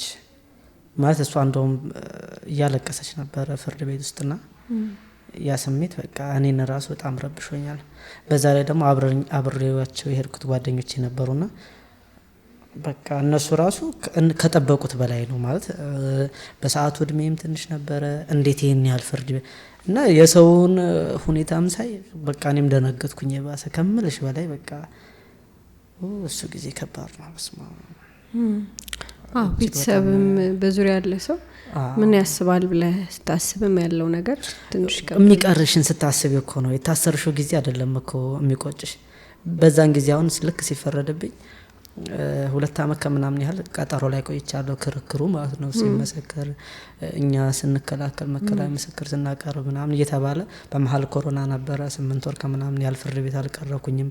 ማለት እሷ እንደውም እያለቀሰች ነበረ ፍርድ ቤት ውስጥና ያ ስሜት በቃ እኔን ራሱ በጣም ረብሾኛል። በዛ ላይ ደግሞ አብሬያቸው የሄድኩት ጓደኞቼ ነበሩና በቃ እነሱ ራሱ ከጠበቁት በላይ ነው ማለት በሰዓቱ እድሜም ትንሽ ነበረ። እንዴት ይሄን ያህል ፍርድ እና የሰውን ሁኔታም ሳይ በቃ እኔም ደነገጥኩኝ የባሰ ከምልሽ በላይ በቃ እሱ ጊዜ ከባድ ነው። በስመ አብ። አዎ፣ ቤተሰብም በዙሪያ ያለ ሰው ምን ያስባል ብለህ ስታስብም ያለው ነገር ትንሽ ይከብዳል። የሚቀርሽን ስታስቢ እኮ ነው የታሰርሽው ጊዜ አይደለም እኮ የሚቆጭሽ። በዛን ጊዜ አሁን ልክ ሲፈረድብኝ 2 አመት ከምናምን ያህል ቀጠሮ ላይ ቆይቻለሁ። ክርክሩ ማለት ነው ሲመሰከር እኛ ስንከላከል መከላከያ ምስክር ስናቀርብ ምናምን እየተባለ በመሃል ኮሮና ነበረ። 8 ወር ከምናምን ያህል ፍርድ ቤት አልቀረብኩኝም።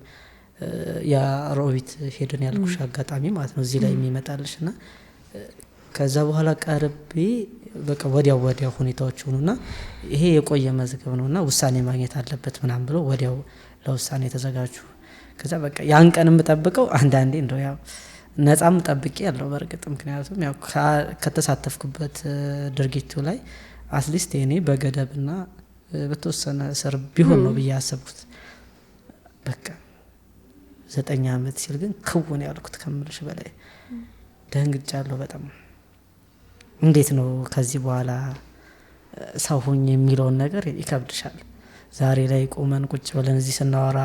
ያ ሮቢት ሄደን ያልኩሽ አጋጣሚ ማለት ነው እዚህ ላይ የሚመጣልሽና ከዛ በኋላ ቀርቤ በቃ ወዲያው ወዲያው ሁኔታዎች ሆኑና ይሄ የቆየ መዝገብ ነውና ውሳኔ ማግኘት አለበት ምናምን ብሎ ወዲያው ለውሳኔ ተዘጋጁ። ከዛ በቃ ያን ቀን የምጠብቀው አንዳንዴ እንደው ያው ነፃም ጠብቄ ያለው በእርግጥ ምክንያቱም ያው ከተሳተፍኩበት ድርጊቱ ላይ at least እኔ በገደብና በተወሰነ እስር ቢሆን ነው ብዬ ያሰብኩት። በቃ 9 አመት ሲል ግን ክውን ያልኩት ከምልሽ በላይ ደንግጫለሁ በጣም። እንዴት ነው ከዚህ በኋላ ሰው ሆኜ የሚለውን ነገር ይከብድሻል። ዛሬ ላይ ቆመን ቁጭ ብለን እዚህ ስናወራ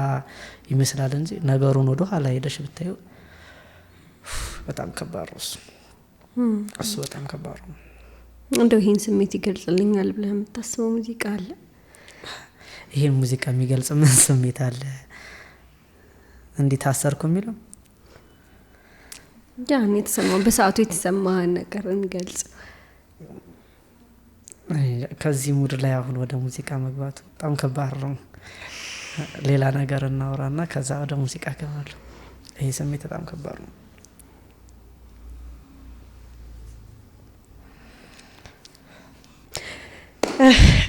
ይመስላል እንጂ ነገሩን ወደ ኋላ ሄደሽ ብታዩ በጣም ከባድ ነው። እሱ በጣም ከባድ ነው። እንደው ይሄን ስሜት ይገልጽልኛል ብለህ የምታስበው ሙዚቃ አለ? ይሄን ሙዚቃ የሚገልጽ ምን ስሜት አለ? እንዴት ታሰርኩ የሚለው ያን የተሰማው በሰዓቱ የተሰማህን ነገር የሚገልጽ። ከዚህ ሙድ ላይ አሁን ወደ ሙዚቃ መግባቱ በጣም ከባድ ነው። ሌላ ነገር እናወራና ከዛ ወደ ሙዚቃ እገባለሁ። ይሄ ስሜት በጣም ከባድ ነው።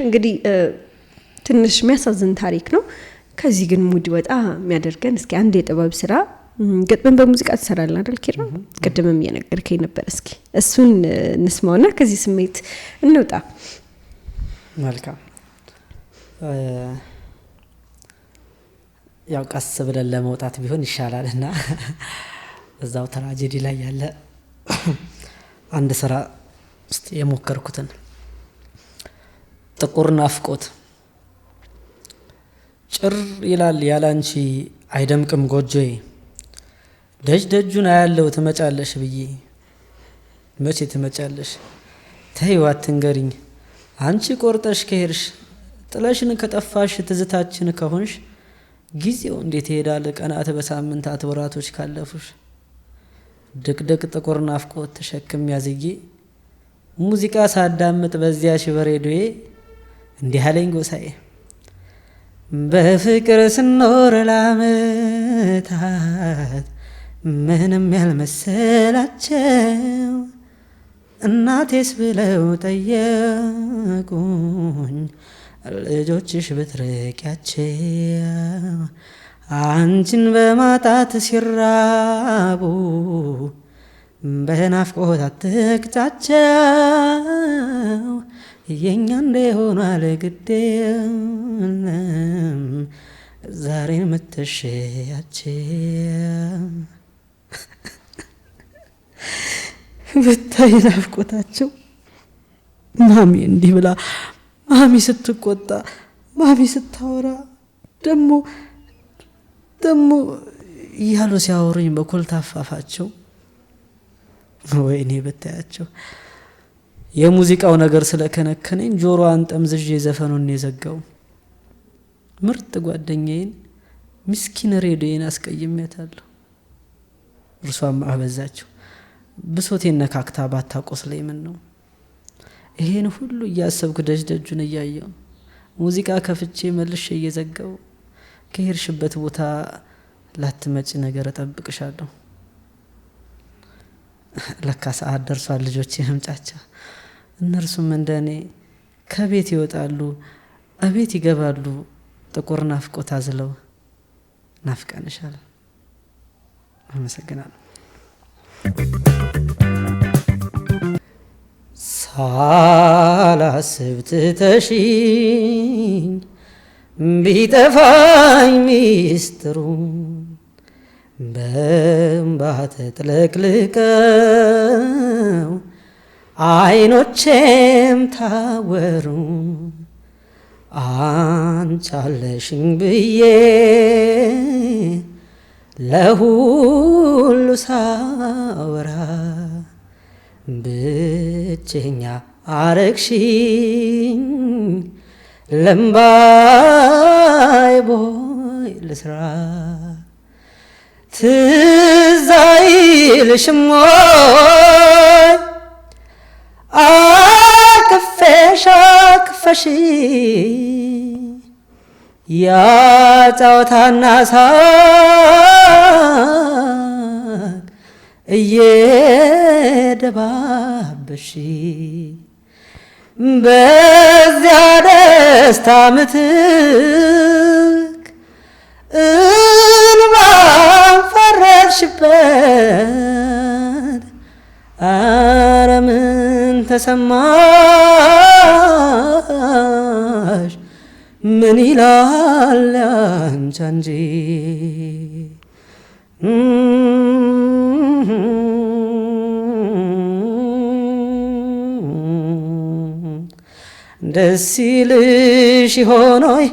እንግዲህ ትንሽ የሚያሳዝን ታሪክ ነው። ከዚህ ግን ሙድ ወጣ የሚያደርገን እስኪ አንድ የጥበብ ስራ ግጥምን በሙዚቃ ትሰራለህ አይደል ኪራ? ቅድምም እየነገርከኝ ነበር። እስኪ እሱን እንስማውና ከዚህ ስሜት እንውጣ። መልካም። ያው ቀስ ብለን ለመውጣት ቢሆን ይሻላልና እዛው ትራጀዲ ላይ ያለ አንድ ስራ እስቲ የሞከርኩትን። ጥቁር ናፍቆት ጭር ይላል ያላንቺ አይደምቅም ጎጆዬ፣ ደጅ ደጁን አያለው ትመጫለሽ ብዬ፣ መቼ ትመጫለሽ ተይው አትንገሪኝ፣ አንቺ ቆርጠሽ ከሄድሽ ጥለሽን ከጠፋሽ ትዝታችን ከሆንሽ፣ ጊዜው እንዴት ይሄዳል ቀናት በሳምንታት ወራቶች ካለፉሽ፣ ድቅድቅ ጥቁር ናፍቆት ተሸክም ያዝዬ፣ ሙዚቃ ሳዳምጥ በዚያሽ በሬዲዮዬ፣ እንዲህ አለኝ ጎሳዬ በፍቅር ስኖር ለዓመታት ምንም ያልመሰላቸው እናቴስ ብለው ጠየቁኝ ልጆችሽ ብትርቂያቸው፣ አንቺን በማጣት ሲራቡ በናፍቆት አትቅጫቸው፣ የኛ እንደሆኗል ግድ የለም ዛሬ የምትሸያቸው። ብታይ ናፍቆታቸው ማሚ እንዲህ ብላ ማሚ ስትቆጣ ማሚ ስታወራ ደሞ ደሞ እያሉ ሲያወሩኝ በኮልታፋፋቸው ወይኔ ብታያቸው የሙዚቃው ነገር ስለከነከነኝ ጆሮዋን ጠምዝዤ ዘፈኑን የዘጋው። ምርጥ ጓደኛዬን ምስኪን ሬዲዮዬን አስቀይሜያታለሁ። እርሷም አበዛችው። ብሶቴን ነካክታ ባታቆስለኝ ምን ነው? ይሄን ሁሉ እያሰብኩ ደጅ ደጁን እያየው ሙዚቃ ከፍቼ መልሼ እየዘጋው ከሄድሽበት ቦታ ላትመጪ ነገር እጠብቅሻለሁ። ለካ ሰዓት ደርሷል ልጆቼ መምጫቻ። እነርሱም እንደ እኔ ከቤት ይወጣሉ፣ እቤት ይገባሉ፣ ጥቁር ናፍቆት አዝለው። ናፍቀንሻል። አመሰግናለሁ። ሳላስብ ትተሽኝ ቢጠፋኝ ሚስጥሩ፣ በእንባ ተጥለቅልቀው አይኖቼም ታወሩ፣ አንቺ አለሽኝ ብዬ ለሁሉ ሳወራ ብቸኛ አረግሽኝ፣ ለምባይ ቦይ ልስራ። ትዝ አይልሽም ወይ አቅፌሽ አቅፈሽ ያ ጨዋታና ሳቅ እየደባበሽ፣ በዚያ ደስታ ምትክ እንባ ፈረድሽበት፣ ኧረ ምን ተሰማሽ? ምን ይላል ያንቺ አንጀት? ደስ ይልሽ ይሆን ወይ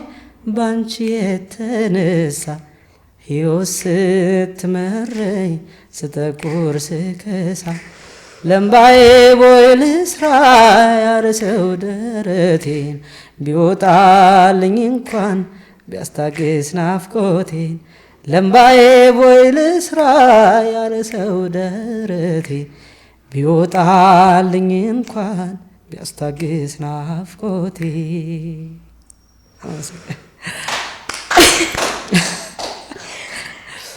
ባንቺ የተነሳ ሕይወት ስትመረኝ ስጠቁር ስከሳ? ለምባዬ ቦይ ልስራ ያርሰው ደረቴን፣ ቢወጣልኝ እንኳን ቢያስታግስ ናፍቆቴን። ለምባዬ ቦይ ልስራ ያርሰው ደረቴን፣ ቢወጣልኝ እንኳን ቢያስታግስ ናፍቆቴ።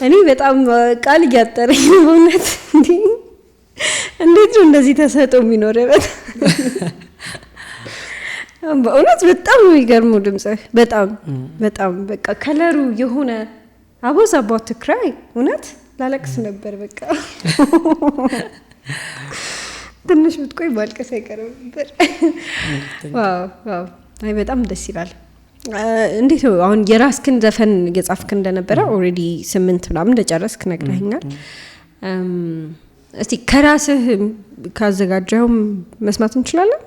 እኔ በጣም ቃል እያጠረኝ ነው በእውነት። እንዴት ነው እንደዚህ ተሰጥኦ የሚኖረው? በእውነት በጣም ነው የሚገርመው ድምፅህ። በጣም በጣም በቃ ከለሩ የሆነ I was about to cry፣ እውነት ላለቅስ ነበር። በቃ ትንሽ ብትቆይ ማልቀስ አይቀርም ነበር። Wow wow! አይ በጣም ደስ ይላል። እንዴት ነው አሁን የራስክን ዘፈን እየጻፍክ እንደነበረ already 8 ምናምን እንደጨረስክ ነግረኸኛል። እስቲ ከራስህ ካዘጋጀኸውም መስማት እንችላለን?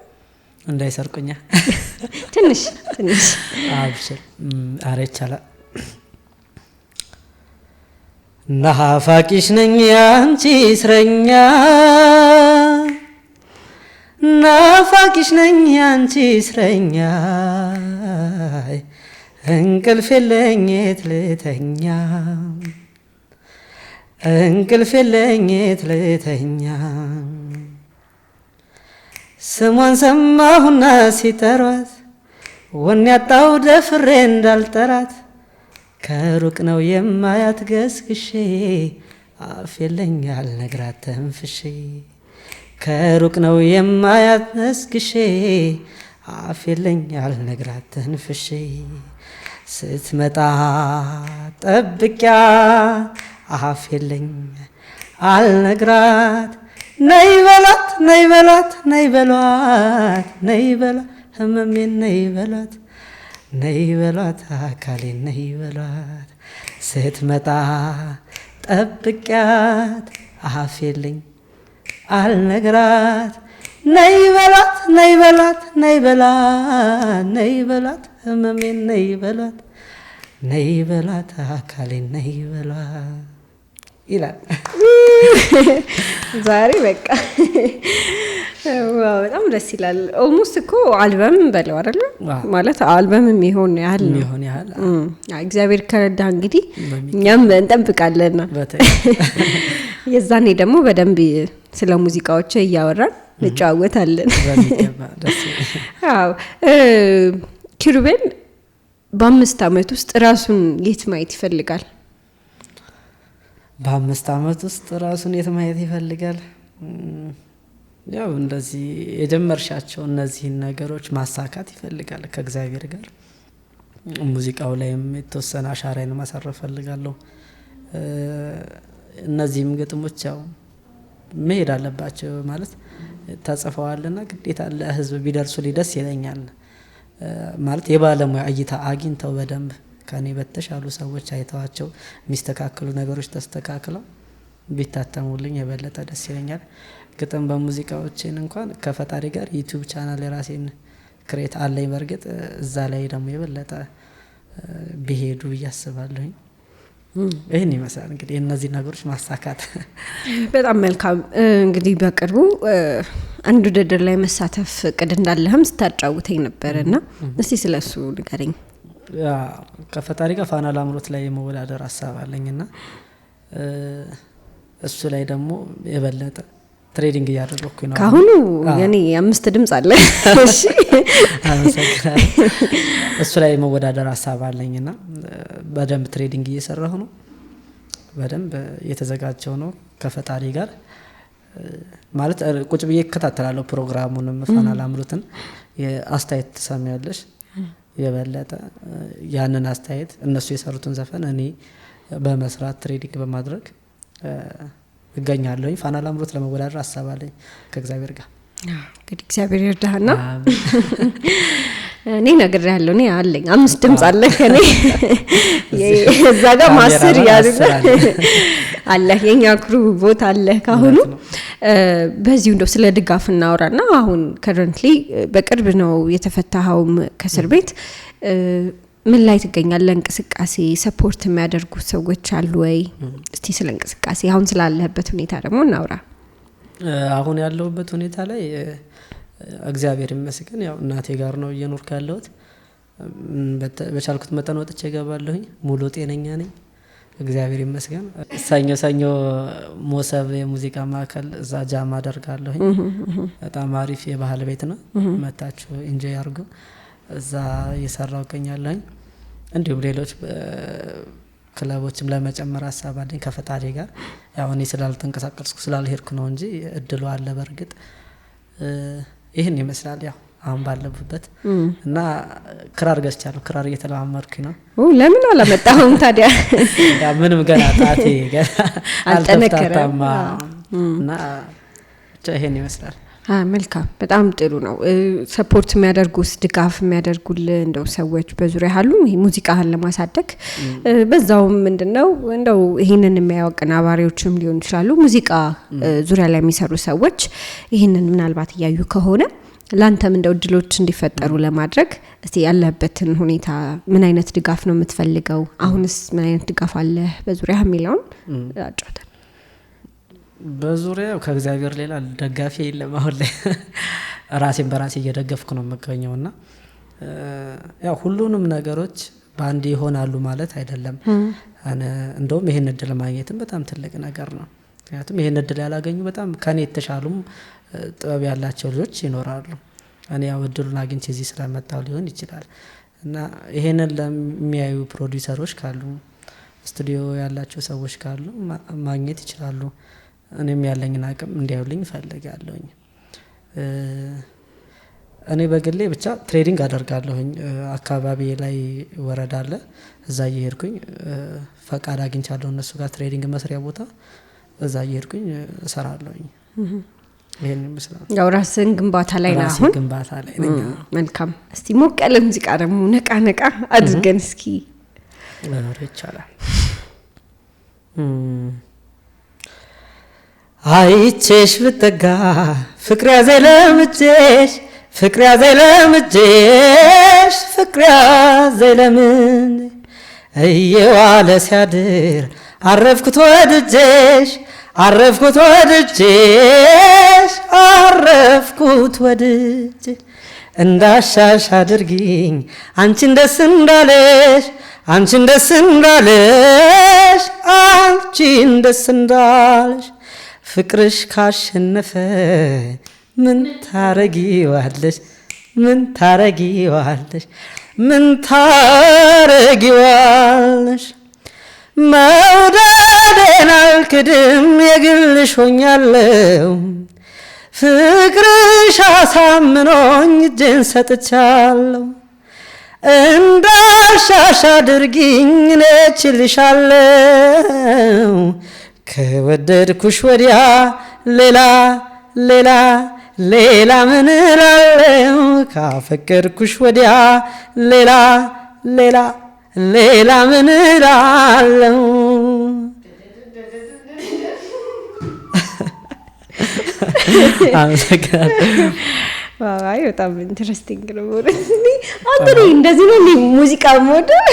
እንዳይሰርቁኛ። ትንሽ ትንሽ። አብሽር፣ አረ ይቻላል። ናፋቂሽ ነኝ ያንቺ እስረኛ፣ ናፋቂሽ ነኝ ያንቺ እስረኛ፣ እንቅልፍ የለኝ የት ልተኛ፣ እንቅልፍ የለኝ የት ልተኛ። ስሟን ሰማሁና ሲጠሯት ወኔ ያጣው ደፍሬ እንዳልጠራት፣ ከሩቅ ነው የማያት ገስግሼ፣ አፍ የለኝ አልነግራት ተንፍሼ። ከሩቅ ነው የማያት ገስግሼ፣ አፍ የለኝ አልነግራት ተንፍሼ። ስትመጣ ጠብቂያ አፍ የለኝ አልነግራት፣ ነይ በሏት፣ ነይ በሏት፣ ነይ በሏት፣ ነይ በሏት ህመሜን፣ ነይ በሏት፣ ነይ በሏት አካሌን፣ ነይ በሏት። ስትመጣ ጠብቂያት አፍ የለኝ አልነግራት፣ ነይ በሏት፣ ነይ በሏት፣ ነይ በሏት፣ ነይ በሏት ህመሜን፣ ነይ በሏት፣ ነይ በሏት አካሌን፣ ነይ በሏት። ይላል። ዛሬ በቃ wow፣ በጣም ደስ ይላል። Almost እኮ አልበም በለው አይደለ? ማለት አልበም የሚሆን ያህል ነው። የሚሆን ያህል። እግዚአብሔር ከረዳ እንግዲህ እኛም እንጠብቃለን። የዛኔ ደግሞ በደንብ ስለ ሙዚቃዎች እያወራን እንጨዋወታለን። በሚገባ፣ ደስ አዎ፣ ኪሩቤል በ5 አመት ውስጥ ራሱን የት ማየት ይፈልጋል? በ5 አመት ውስጥ ራሱን የት ማየት ይፈልጋል? ያው እንደዚህ የጀመርሻቸው እነዚህን ነገሮች ማሳካት ይፈልጋል ከእግዚአብሔር ጋር። ሙዚቃው ላይም የተወሰነ አሻራዬን ማሳረፍ እፈልጋለሁ። እነዚህም ግጥሞች ያው መሄድ አለባቸው፣ ማለት ተጽፈዋልና ግዴታ ለህዝብ ቢደርሱልኝ ደስ ይለኛል። ማለት የባለሙያ እይታ አግኝተው በደንብ ከኔ በተሻሉ ሰዎች አይተዋቸው የሚስተካከሉ ነገሮች ተስተካክለው ቢታተሙልኝ የበለጠ ደስ ይለኛል። ግጥም በሙዚቃዎቼን እንኳን ከፈጣሪ ጋር YouTube channel የራሴን create አለኝ። በእርግጥ እዛ ላይ ደግሞ የበለጠ ቢሄዱ ብዬ አስባለሁኝ። ይህን ይመስላል እንግዲህ እነዚህ ነገሮች ማሳካት። በጣም መልካም። እንግዲህ በቅርቡ አንድ ውድድር ላይ መሳተፍ እቅድ እንዳለህም ስታጫውተኝ ነበር እና እስቲ ስለሱ ንገረኝ። ከፈጣሪ ጋር ፋና ላምሮት ላይ የመወዳደር ሀሳብ አለኝና እሱ ላይ ደግሞ የበለጠ training እያደረኩኝ ነው። ካሁኑ የኔ 5 ድምጽ አለ። እሺ፣ አመሰግናለሁ። እሱ ላይ መወዳደር ሀሳብ አለኝና በደንብ training እየሰራሁ ነው። በደንብ እየተዘጋጀሁ ነው ከፈጣሪ ጋር። ማለት ቁጭ ብዬ እከታተላለሁ ፕሮግራሙንም፣ ፋና ላምሮትን። አስተያየት ትሰሚያለሽ። የበለጠ ያንን አስተያየት እነሱ የሰሩትን ዘፈን እኔ በመስራት training በማድረግ እገኛለሁኝ። ፋና ላምሮት ለመወዳደር ሀሳብ አለኝ ከእግዚአብሔር ጋር። እንግዲህ እግዚአብሔር ይርዳህና እኔ ነግሬሃለሁ። እኔ አለኝ 5 ድምጽ አለ ከኔ፣ እዛ ጋር ማስር ያሉ አለ፣ የኛ crew ቦታ አለ ካሁኑ። በዚሁ እንደው ስለ ድጋፍ እናወራና አሁን currently በቅርብ ነው የተፈታኸውም ከእስር ቤት፣ ምን ላይ ትገኛለህ? እንቅስቃሴ support የሚያደርጉ ሰዎች አሉ ወይ? እስቲ ስለ እንቅስቃሴ አሁን ስላለህበት ሁኔታ ደግሞ እናውራ። አሁን ያለሁበት ሁኔታ ላይ እግዚአብሔር ይመስገን ያው እናቴ ጋር ነው እየኖርኩ ያለሁት። በቻልኩት መጠን ወጥቼ እገባለሁኝ። ሙሉ ጤነኛ ነኝ፣ እግዚአብሔር ይመስገን። ሰኞ ሰኞ ሞሰብ የሙዚቃ ማዕከል እዛ jam አደርጋለሁኝ። በጣም አሪፍ የባህል ቤት ነው፣ መታችሁ enjoy አድርጉ። እዛ እየሰራሁ እገኛለሁኝ። እንዲሁም ሌሎች ክለቦችም ለመጨመር ሀሳብ አለኝ ከፈጣሪ ጋር። ያው እኔ ስላልተንቀሳቀስኩ ስላልሄድኩ ነው እንጂ እድሉ አለ በእርግጥ። ይህን ይመስላል ያው አሁን ባለሁበት። እና ክራር ገዝቻለሁ፣ ክራር እየተለማመድኩኝ ነው። ለምን አላመጣኸውም ታዲያ? ያ ምንም ገና ጣቴ ገና አልጠነከረም። አልተፍታታም። እና ብቻ ይሄን ይመስላል። መልካም፣ በጣም ጥሩ ነው። Support የሚያደርጉስ፣ ድጋፍ የሚያደርጉልህ እንደው ሰዎች በዙሪያ አሉ? ይሄ ሙዚቃህን ለማሳደግ በዛውም ምንድነው እንደው ይሄንን የሚያዩ አቀናባሪዎችም ሊሆን ይችላሉ፣ ሙዚቃ ዙሪያ ላይ የሚሰሩ ሰዎች ይሄንን ምናልባት እያዩ ከሆነ ላንተም እንደው እድሎች እንዲፈጠሩ ለማድረግ እስቲ ያለህበትን ሁኔታ፣ ምን አይነት ድጋፍ ነው የምትፈልገው? አሁንስ ምን አይነት ድጋፍ አለ በዙሪያህ የሚለውን አጫውተን። በዙሪያው ከእግዚአብሔር ሌላ ደጋፊ የለም። አሁን ላይ ራሴን በራሴ እየደገፍኩ ነው የምገኘውና ያው ሁሉንም ነገሮች በአንድ ይሆናሉ ማለት አይደለም። እንደውም ይሄን እድል ማግኘትም በጣም ትልቅ ነገር ነው። ምክንያቱም ይሄን እድል ያላገኙ በጣም ከኔ የተሻሉም ጥበብ ያላቸው ልጆች ይኖራሉ። እኔ ያው እድሉን አግኝቼ እዚህ ስለመጣሁ ሊሆን ይችላል። እና ይሄንን ለሚያዩ ፕሮዲውሰሮች ካሉ፣ ስቱዲዮ ያላቸው ሰዎች ካሉ ማግኘት ይችላሉ። እኔም ያለኝን አቅም እንዲያዩልኝ እፈልጋለሁኝ። እኔ በግሌ ብቻ training አደርጋለሁኝ። አካባቢ ላይ ወረዳ አለ፣ እዛ እየሄድኩኝ ፈቃድ አግኝቻለሁ እነሱ ጋር training መስሪያ ቦታ፣ እዛ እየሄድኩኝ እሰራለሁኝ። ይሄን ይመስላል። ያው ራስን ግንባታ ላይ ነህ ራሴ አሁን? ግንባታ ላይ ነኝ። መልካም። እስቲ ሞቅ ያለ ሙዚቃ ደግሞ ነቃ ነቃ አድርገን እስኪ። ኧረ ይቻላል። አይቼሽ ብጠጋ ፍቅር ያዘኝ ለምጄሽ፣ ፍቅር ያዘኝ ለምጄሽ፣ ፍቅር ያዘኝ ለምን እየዋለ ሲያድር አረፍኩት ወድጄሽ አረፍኩት ወድጄሽ አረፍኩት ወድጄሽ እንዳሻሽ አድርጊኝ አንቺን ደስ እንዳለሽ አንቺን ደስ እንዳለሽ አንቺን ደስ እንዳለሽ ፍቅርሽ ካሸነፈ ምን ታረጊዋለሽ ምን ታረጊዋለሽ ምን ታረጊዋለሽ መውደዴን አልክድም የግልሽ ሆኛለሁ ፍቅርሽ አሳምኖኝ እጄን ሰጥቻለሁ እንዳሻሽ አድርጊኝ እኔ እችልሻለሁ ከወደድኩሽ ወዲያ ሌላ ሌላ ሌላ ምን እላለሁ ካፈቀርኩሽ ወዲያ ሌላ ሌላ ሌላ ምን እላለሁ። አመሰግናለሁ። አይ በጣም interesting ነው። አንተ እንደዚህ ነው ሙዚቃ የምወደው።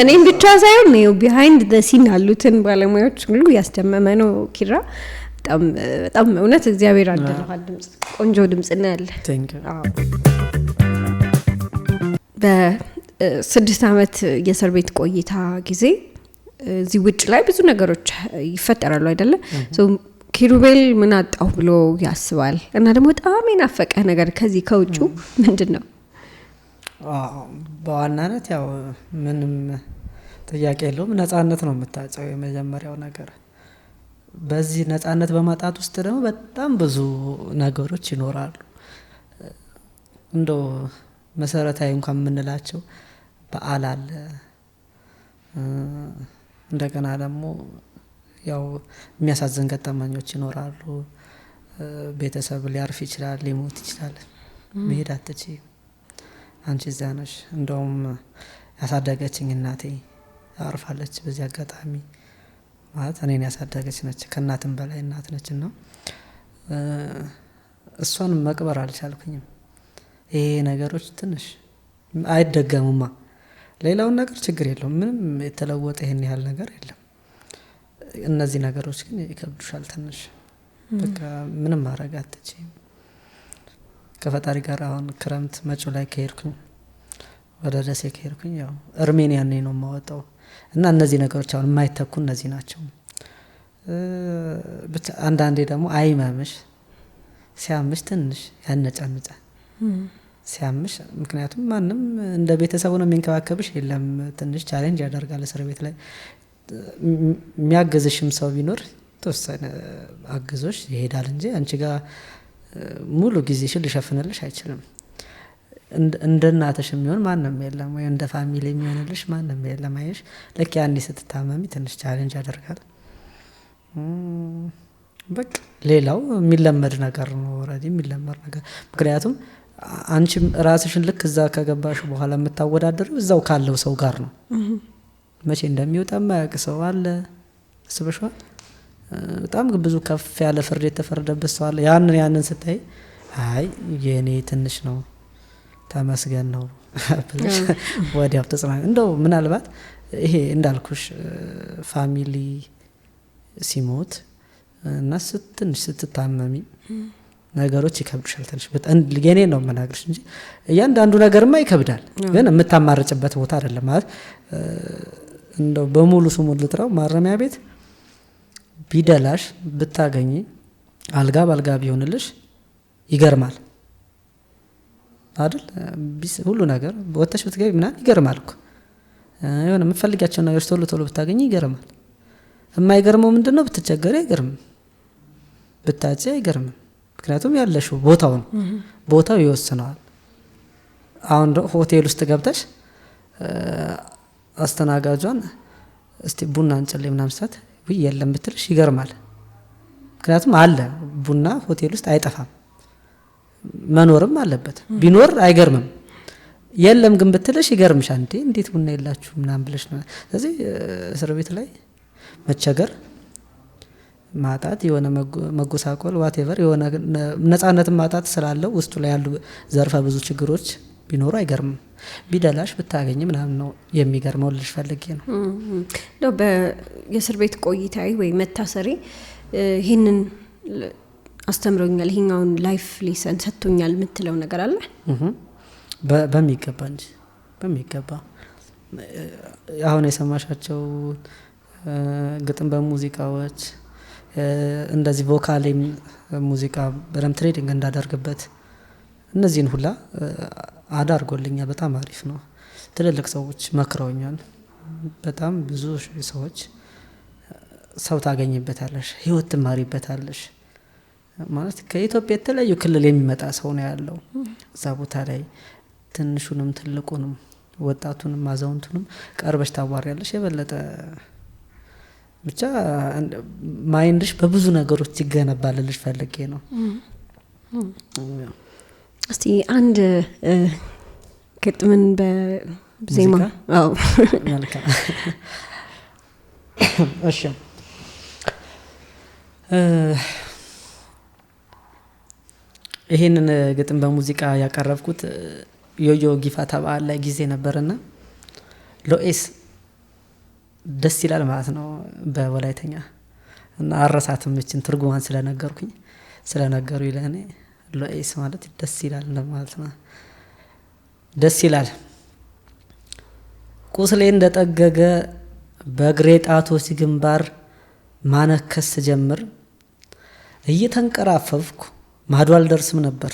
እኔም ብቻ ሳይሆን ነው behind the scene ያሉትን ባለሙያዎች ሁሉ ያስደመመ ነው ኪራ። በጣም በጣም እውነት እግዚአብሔር አድሎሃል። ድምጽ ቆንጆ ድምጽ ነው ያለ። በ6 ዓመት የእስር ቤት ቆይታ ጊዜ እዚህ ውጭ ላይ ብዙ ነገሮች ይፈጠራሉ አይደለ? ኪሩቤል ምን አጣሁ ብሎ ያስባል? እና ደግሞ በጣም የናፈቀ ነገር ከዚህ ከውጩ ምንድን ነው? በዋናነት ያው ምንም ጥያቄ የለውም ነጻነት ነው የምታጨው የመጀመሪያው ነገር። በዚህ ነጻነት በማጣት ውስጥ ደግሞ በጣም ብዙ ነገሮች ይኖራሉ። እንደው መሰረታዊ እንኳን የምንላቸው በዓል አለ። እንደገና ደግሞ ያው የሚያሳዝን ገጠመኞች ይኖራሉ። ቤተሰብ ሊያርፍ ይችላል፣ ሊሞት ይችላል። መሄድ አትችይም፣ አንቺ እዛ ነሽ። እንደውም ያሳደገችኝ እናቴ አርፋለች። በዚህ አጋጣሚ ማለት እኔን ያሳደገች ነች፣ ከእናትም በላይ እናት ነች። እና እሷን መቅበር አልቻልኩኝም። ይሄ ነገሮች ትንሽ አይደገሙማ። ሌላውን ነገር ችግር የለውም፣ ምንም የተለወጠ ይሄን ያህል ነገር የለም። እነዚህ ነገሮች ግን ይከብዱሻል ትንሽ። በቃ ምንም ማድረግ አትችይም። ከፈጣሪ ጋር አሁን ክረምት መጪው ላይ ከሄድኩኝ ወደ ደሴ ከሄድኩኝ ያው እርሜን ያኔ ነው የማወጣው። እና እነዚህ ነገሮች አሁን የማይተኩ እነዚህ ናቸው። ብቻ አንዳንዴ ደግሞ አይመምሽ ሲያምሽ ትንሽ ያነጫንጫል ሲያምሽ። ምክንያቱም ማንም እንደ ቤተሰቡ ነው የሚንከባከብሽ የለም። ትንሽ challenge ያደርጋል እስር ቤት ላይ። የሚያግዝሽም ሰው ቢኖር ተወሰነ አግዞሽ ይሄዳል እንጂ አንቺ ጋር ሙሉ ጊዜሽን ሊሸፍንልሽ አይችልም። እንደ እናትሽ የሚሆን ማንም የለም፣ ወይ እንደ family የሚሆንልሽ ማንም የለም። አየሽ ልክ ያኔ ስትታመሚ ትንሽ challenge ያደርጋል። በቃ ሌላው የሚለመድ ነገር ነው፣ already የሚለመድ ነገር። ምክንያቱም አንቺም ራስሽን ልክ እዛ ከገባሽ በኋላ የምታወዳደሪው እዛው ካለው ሰው ጋር ነው። መቼ እንደሚወጣ የማያውቅ ሰው አለ። አስበሽዋል? በጣም ብዙ ከፍ ያለ ፍርድ የተፈረደበት ሰው አለ። ያንን ስታይ አይ የኔ ትንሽ ነው ተመስገን ነው ብለሽ ወዲያው ተጽናና። እንደው ምናልባት ይሄ እንዳልኩሽ family ሲሞት እና ትንሽ ስትታመሚ ነገሮች ይከብዱሻል ትንሽ። የኔ ነው የምናግርሽ እንጂ እያንዳንዱ ነገርማ ይከብዳል፣ ግን የምታማርጭበት ቦታ አይደለም። ማለት እንደው በሙሉ ስሙን ልጥራው፣ ማረሚያ ቤት ቢደላሽ ብታገኚ አልጋ ባልጋ ቢሆንልሽ ይገርማል አይደል? ሁሉ ነገር ወጥተሽ ብትገቢ ምናምን ይገርማል እኮ። የሆነ የምትፈልጊያቸውን ነገሮች ቶሎ ቶሎ ብታገኚ ይገርማል። የማይገርመው ምንድነው? ብትቸገሪ አይገርምም፣ ብታጪ አይገርምም። ምክንያቱም ያለሽው ቦታው ነው፣ ቦታው ይወስነዋል። አሁን ሆቴል ውስጥ ገብተሽ አስተናጋጇን እስቲ ቡና እንጭልኝ ምናምን ስትላት ውይ የለም ብትልሽ ይገርማል። ምክንያቱም አለ ቡና ሆቴል ውስጥ አይጠፋም፣ መኖርም አለበት። ቢኖር አይገርምም። የለም ግን ብትልሽ ይገርምሻል። እንዴ እንዴት ቡና የላችሁ ምናምን ብለሽ ነው። ስለዚህ እስር ቤት ላይ መቸገር ማጣት፣ የሆነ መጎሳቆል፣ whatever የሆነ ነጻነትን ማጣት ስላለው ውስጡ ላይ ያሉ ዘርፈ ብዙ ችግሮች ቢኖሩ አይገርምም። ቢደላሽ ብታገኝ ምናምን ነው የሚገርመው ልልሽ ፈልጌ ነው። እንደው የእስር ቤት ቆይታዬ ወይ መታሰሬ ይህንን አስተምሮኛል፣ ይሄኛውን life lesson ሰጥቶኛል የምትለው ነገር አለ? በሚገባ እንጂ፣ በሚገባ። አሁን የሰማሻቸው ግጥም በሙዚቃዎች እንደዚህ vocal ኤም ሙዚቃ በደንብ training እንዳደርግበት እነዚህን ሁላ አዳርጎልኛል። በጣም አሪፍ ነው። ትልልቅ ሰዎች መክረውኛል። በጣም ብዙ ሰዎች፣ ሰው ታገኝበታለሽ፣ ህይወት ትማሪበታለሽ። ማለት ከኢትዮጵያ የተለያዩ ክልል የሚመጣ ሰው ነው ያለው እዛ ቦታ ላይ። ትንሹንም ትልቁንም፣ ወጣቱንም አዛውንቱንም ቀርበሽ ታዋሪያለሽ። የበለጠ ብቻ mind ሽ በብዙ ነገሮች ይገነባል ልልሽ ፈልጌ ነው። እስቲ አንድ ግጥምን በዜማ። አዎ። መልካም፣ እሺ። ይሄንን ግጥም በሙዚቃ ያቀረብኩት ዮዮ ጊፋታ በዓል ላይ ጊዜ ነበርና ሎኤስ ደስ ይላል ማለት ነው በወላይተኛ። እና አረሳትም እችን ትርጉሟን ስለነገሩ ለእኔ ሎኤስ ማለት ደስ ይላል እንደማለት ነው። ደስ ይላል። ቁስሌ እንደጠገገ በእግሬ ጣቶች ግንባር ማነከስ ስጀምር እየተንቀራፈፍኩ ማዶ አልደርስም ነበር።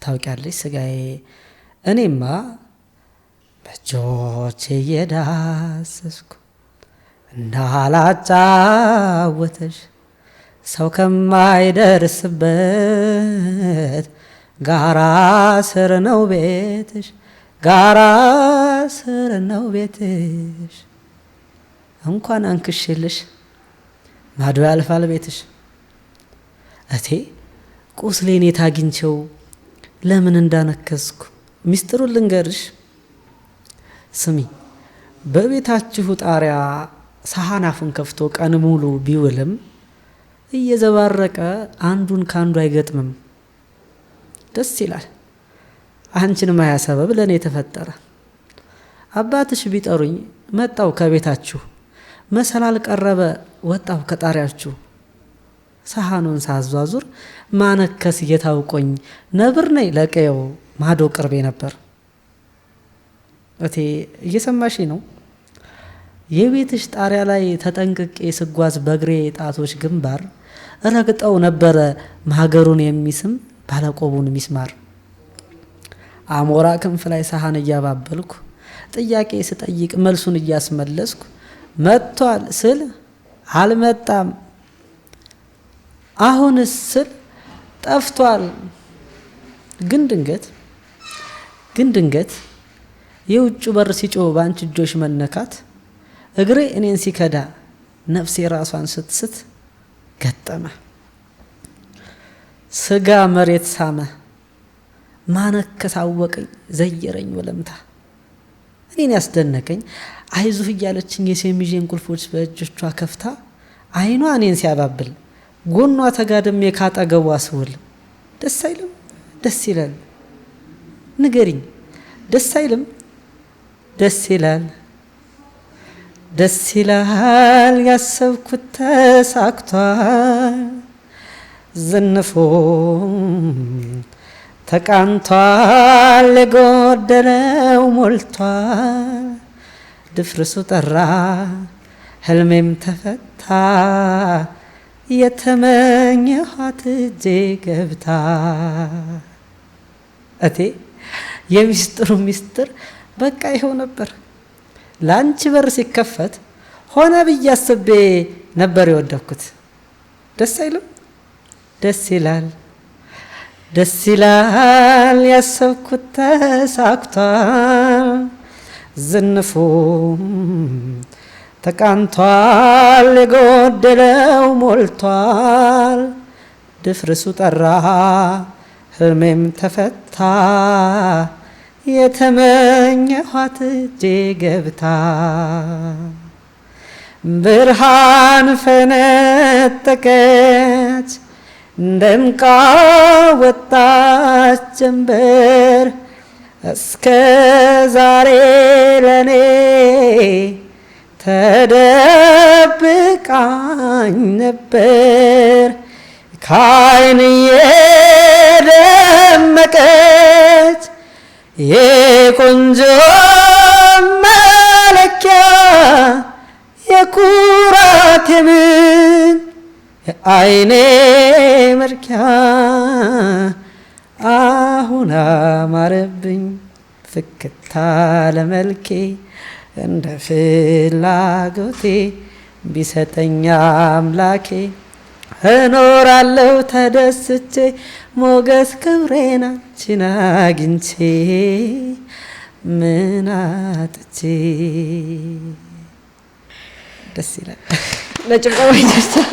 ታውቂያለሽ ስጋዬ፣ እኔማ በእጆቼ እየዳሰስኩ እንዳላጫወተሽ ሰው ከማይደርስበት ጋራ ስር ነው ቤትሽ፣ ጋራ ስር ነው ቤትሽ። እንኳን አንክሽልሽ ማዶ ያልፋል ቤትሽ። እቴ፣ ቁስሌን የት አግኝቼው ለምን እንዳነከስኩ ሚስጥሩን ልንገርሽ። ስሚ፣ በቤታችሁ ጣሪያ ሰሃን አፉን ከፍቶ ቀን ሙሉ ቢውልም እየዘባረቀ አንዱን ከአንዱ አይገጥምም። ደስ ይላል። አንቺን ማያ ሰበብ ለእኔ የተፈጠረ። አባትሽ ቢጠሩኝ መጣው ከቤታችሁ፣ መሰላል ቀረበ ወጣው ከጣሪያችሁ። ሰሃኑን ሳዟዙር ማነከስ እየታውቆኝ ነብር ነኝ ለቀየው ማዶ ቅርቤ ነበር። እቴ፣ እየሰማሽ ነው? የቤትሽ ጣሪያ ላይ ተጠንቅቄ ስጓዝ በእግሬ ጣቶች ግንባር ረግጠው ነበረ ማገሩን የሚስም ባለቆቡን ሚስማር። አሞራ ክንፍ ላይ ሰሃን እያባበልኩ ጥያቄ ስጠይቅ መልሱን እያስመለስኩ መጥቷል ስል አልመጣም፣ አሁንስ ስል ጠፍቷል። ግን ድንገት የውጩ በር ሲጮህ በአንቺ እጆች መነካት እግሬ እኔን ሲከዳ ነፍሴ ራሷን ስትስት ገጠመ። ስጋ መሬት ሳመ፣ ማነከስ አወቀኝ፣ ዘየረኝ ወለምታ። እኔን ያስደነቀኝ አይዞህ እያለችኝ የሸሚዤን ቁልፎች በእጆቿ ከፍታ አይኗ እኔን ሲያባብል ጎኗ ተጋድሜ ካጠገቧ ስውል ደስ አይልም? ደስ ይላል። ንገሪኝ፣ ደስ አይልም? ደስ ይላል። ደስ ይላል። ያሰብኩት ተሳክቷል። ዝንፎ ተቃንቷል። የጎደለው ሞልቷል። ድፍርሱ ጠራ፣ ህልሜም ተፈታ። የተመኘኋት እጄ ገብታ። እቴ፣ የሚስጥሩ ሚስጥር በቃ ይኸው ነበር። ለአንቺ በር ሲከፈት ሆነ ብዬ አስቤ ነበር የወደኩት። ደስ አይልም? ደስ ይላል። ደስ ይላል። ያሰብኩት ተሳክቷል። ዝንፉ ተቃንቷል። የጎደለው ሞልቷል። ድፍርሱ ጠራ፣ ህልሜም ተፈታ። የተመኘኋት እጄ ገብታ። ብርሃን ፈነጠቀች፣ ደምቃ ወጣች ጀንበር። እስከ ዛሬ ለኔ ተደብቃኝ ነበር፣ ካይን የደመቀች የቆንጆ መለኪያ፣ የኩራት የምን የአይኔ መርኪያ። አሁን አማረብኝ ፍክታ ለመልኬ፣ እንደ ፍላጎቴ ቢሰጠኝ አምላኬ እኖራለሁ ተደስቼ፣ ሞገስ ክብሬን አንቺን አግኝቼ ምን አጥቼ። ደስ ይላል። ለጭብጨባ ይደርሳል።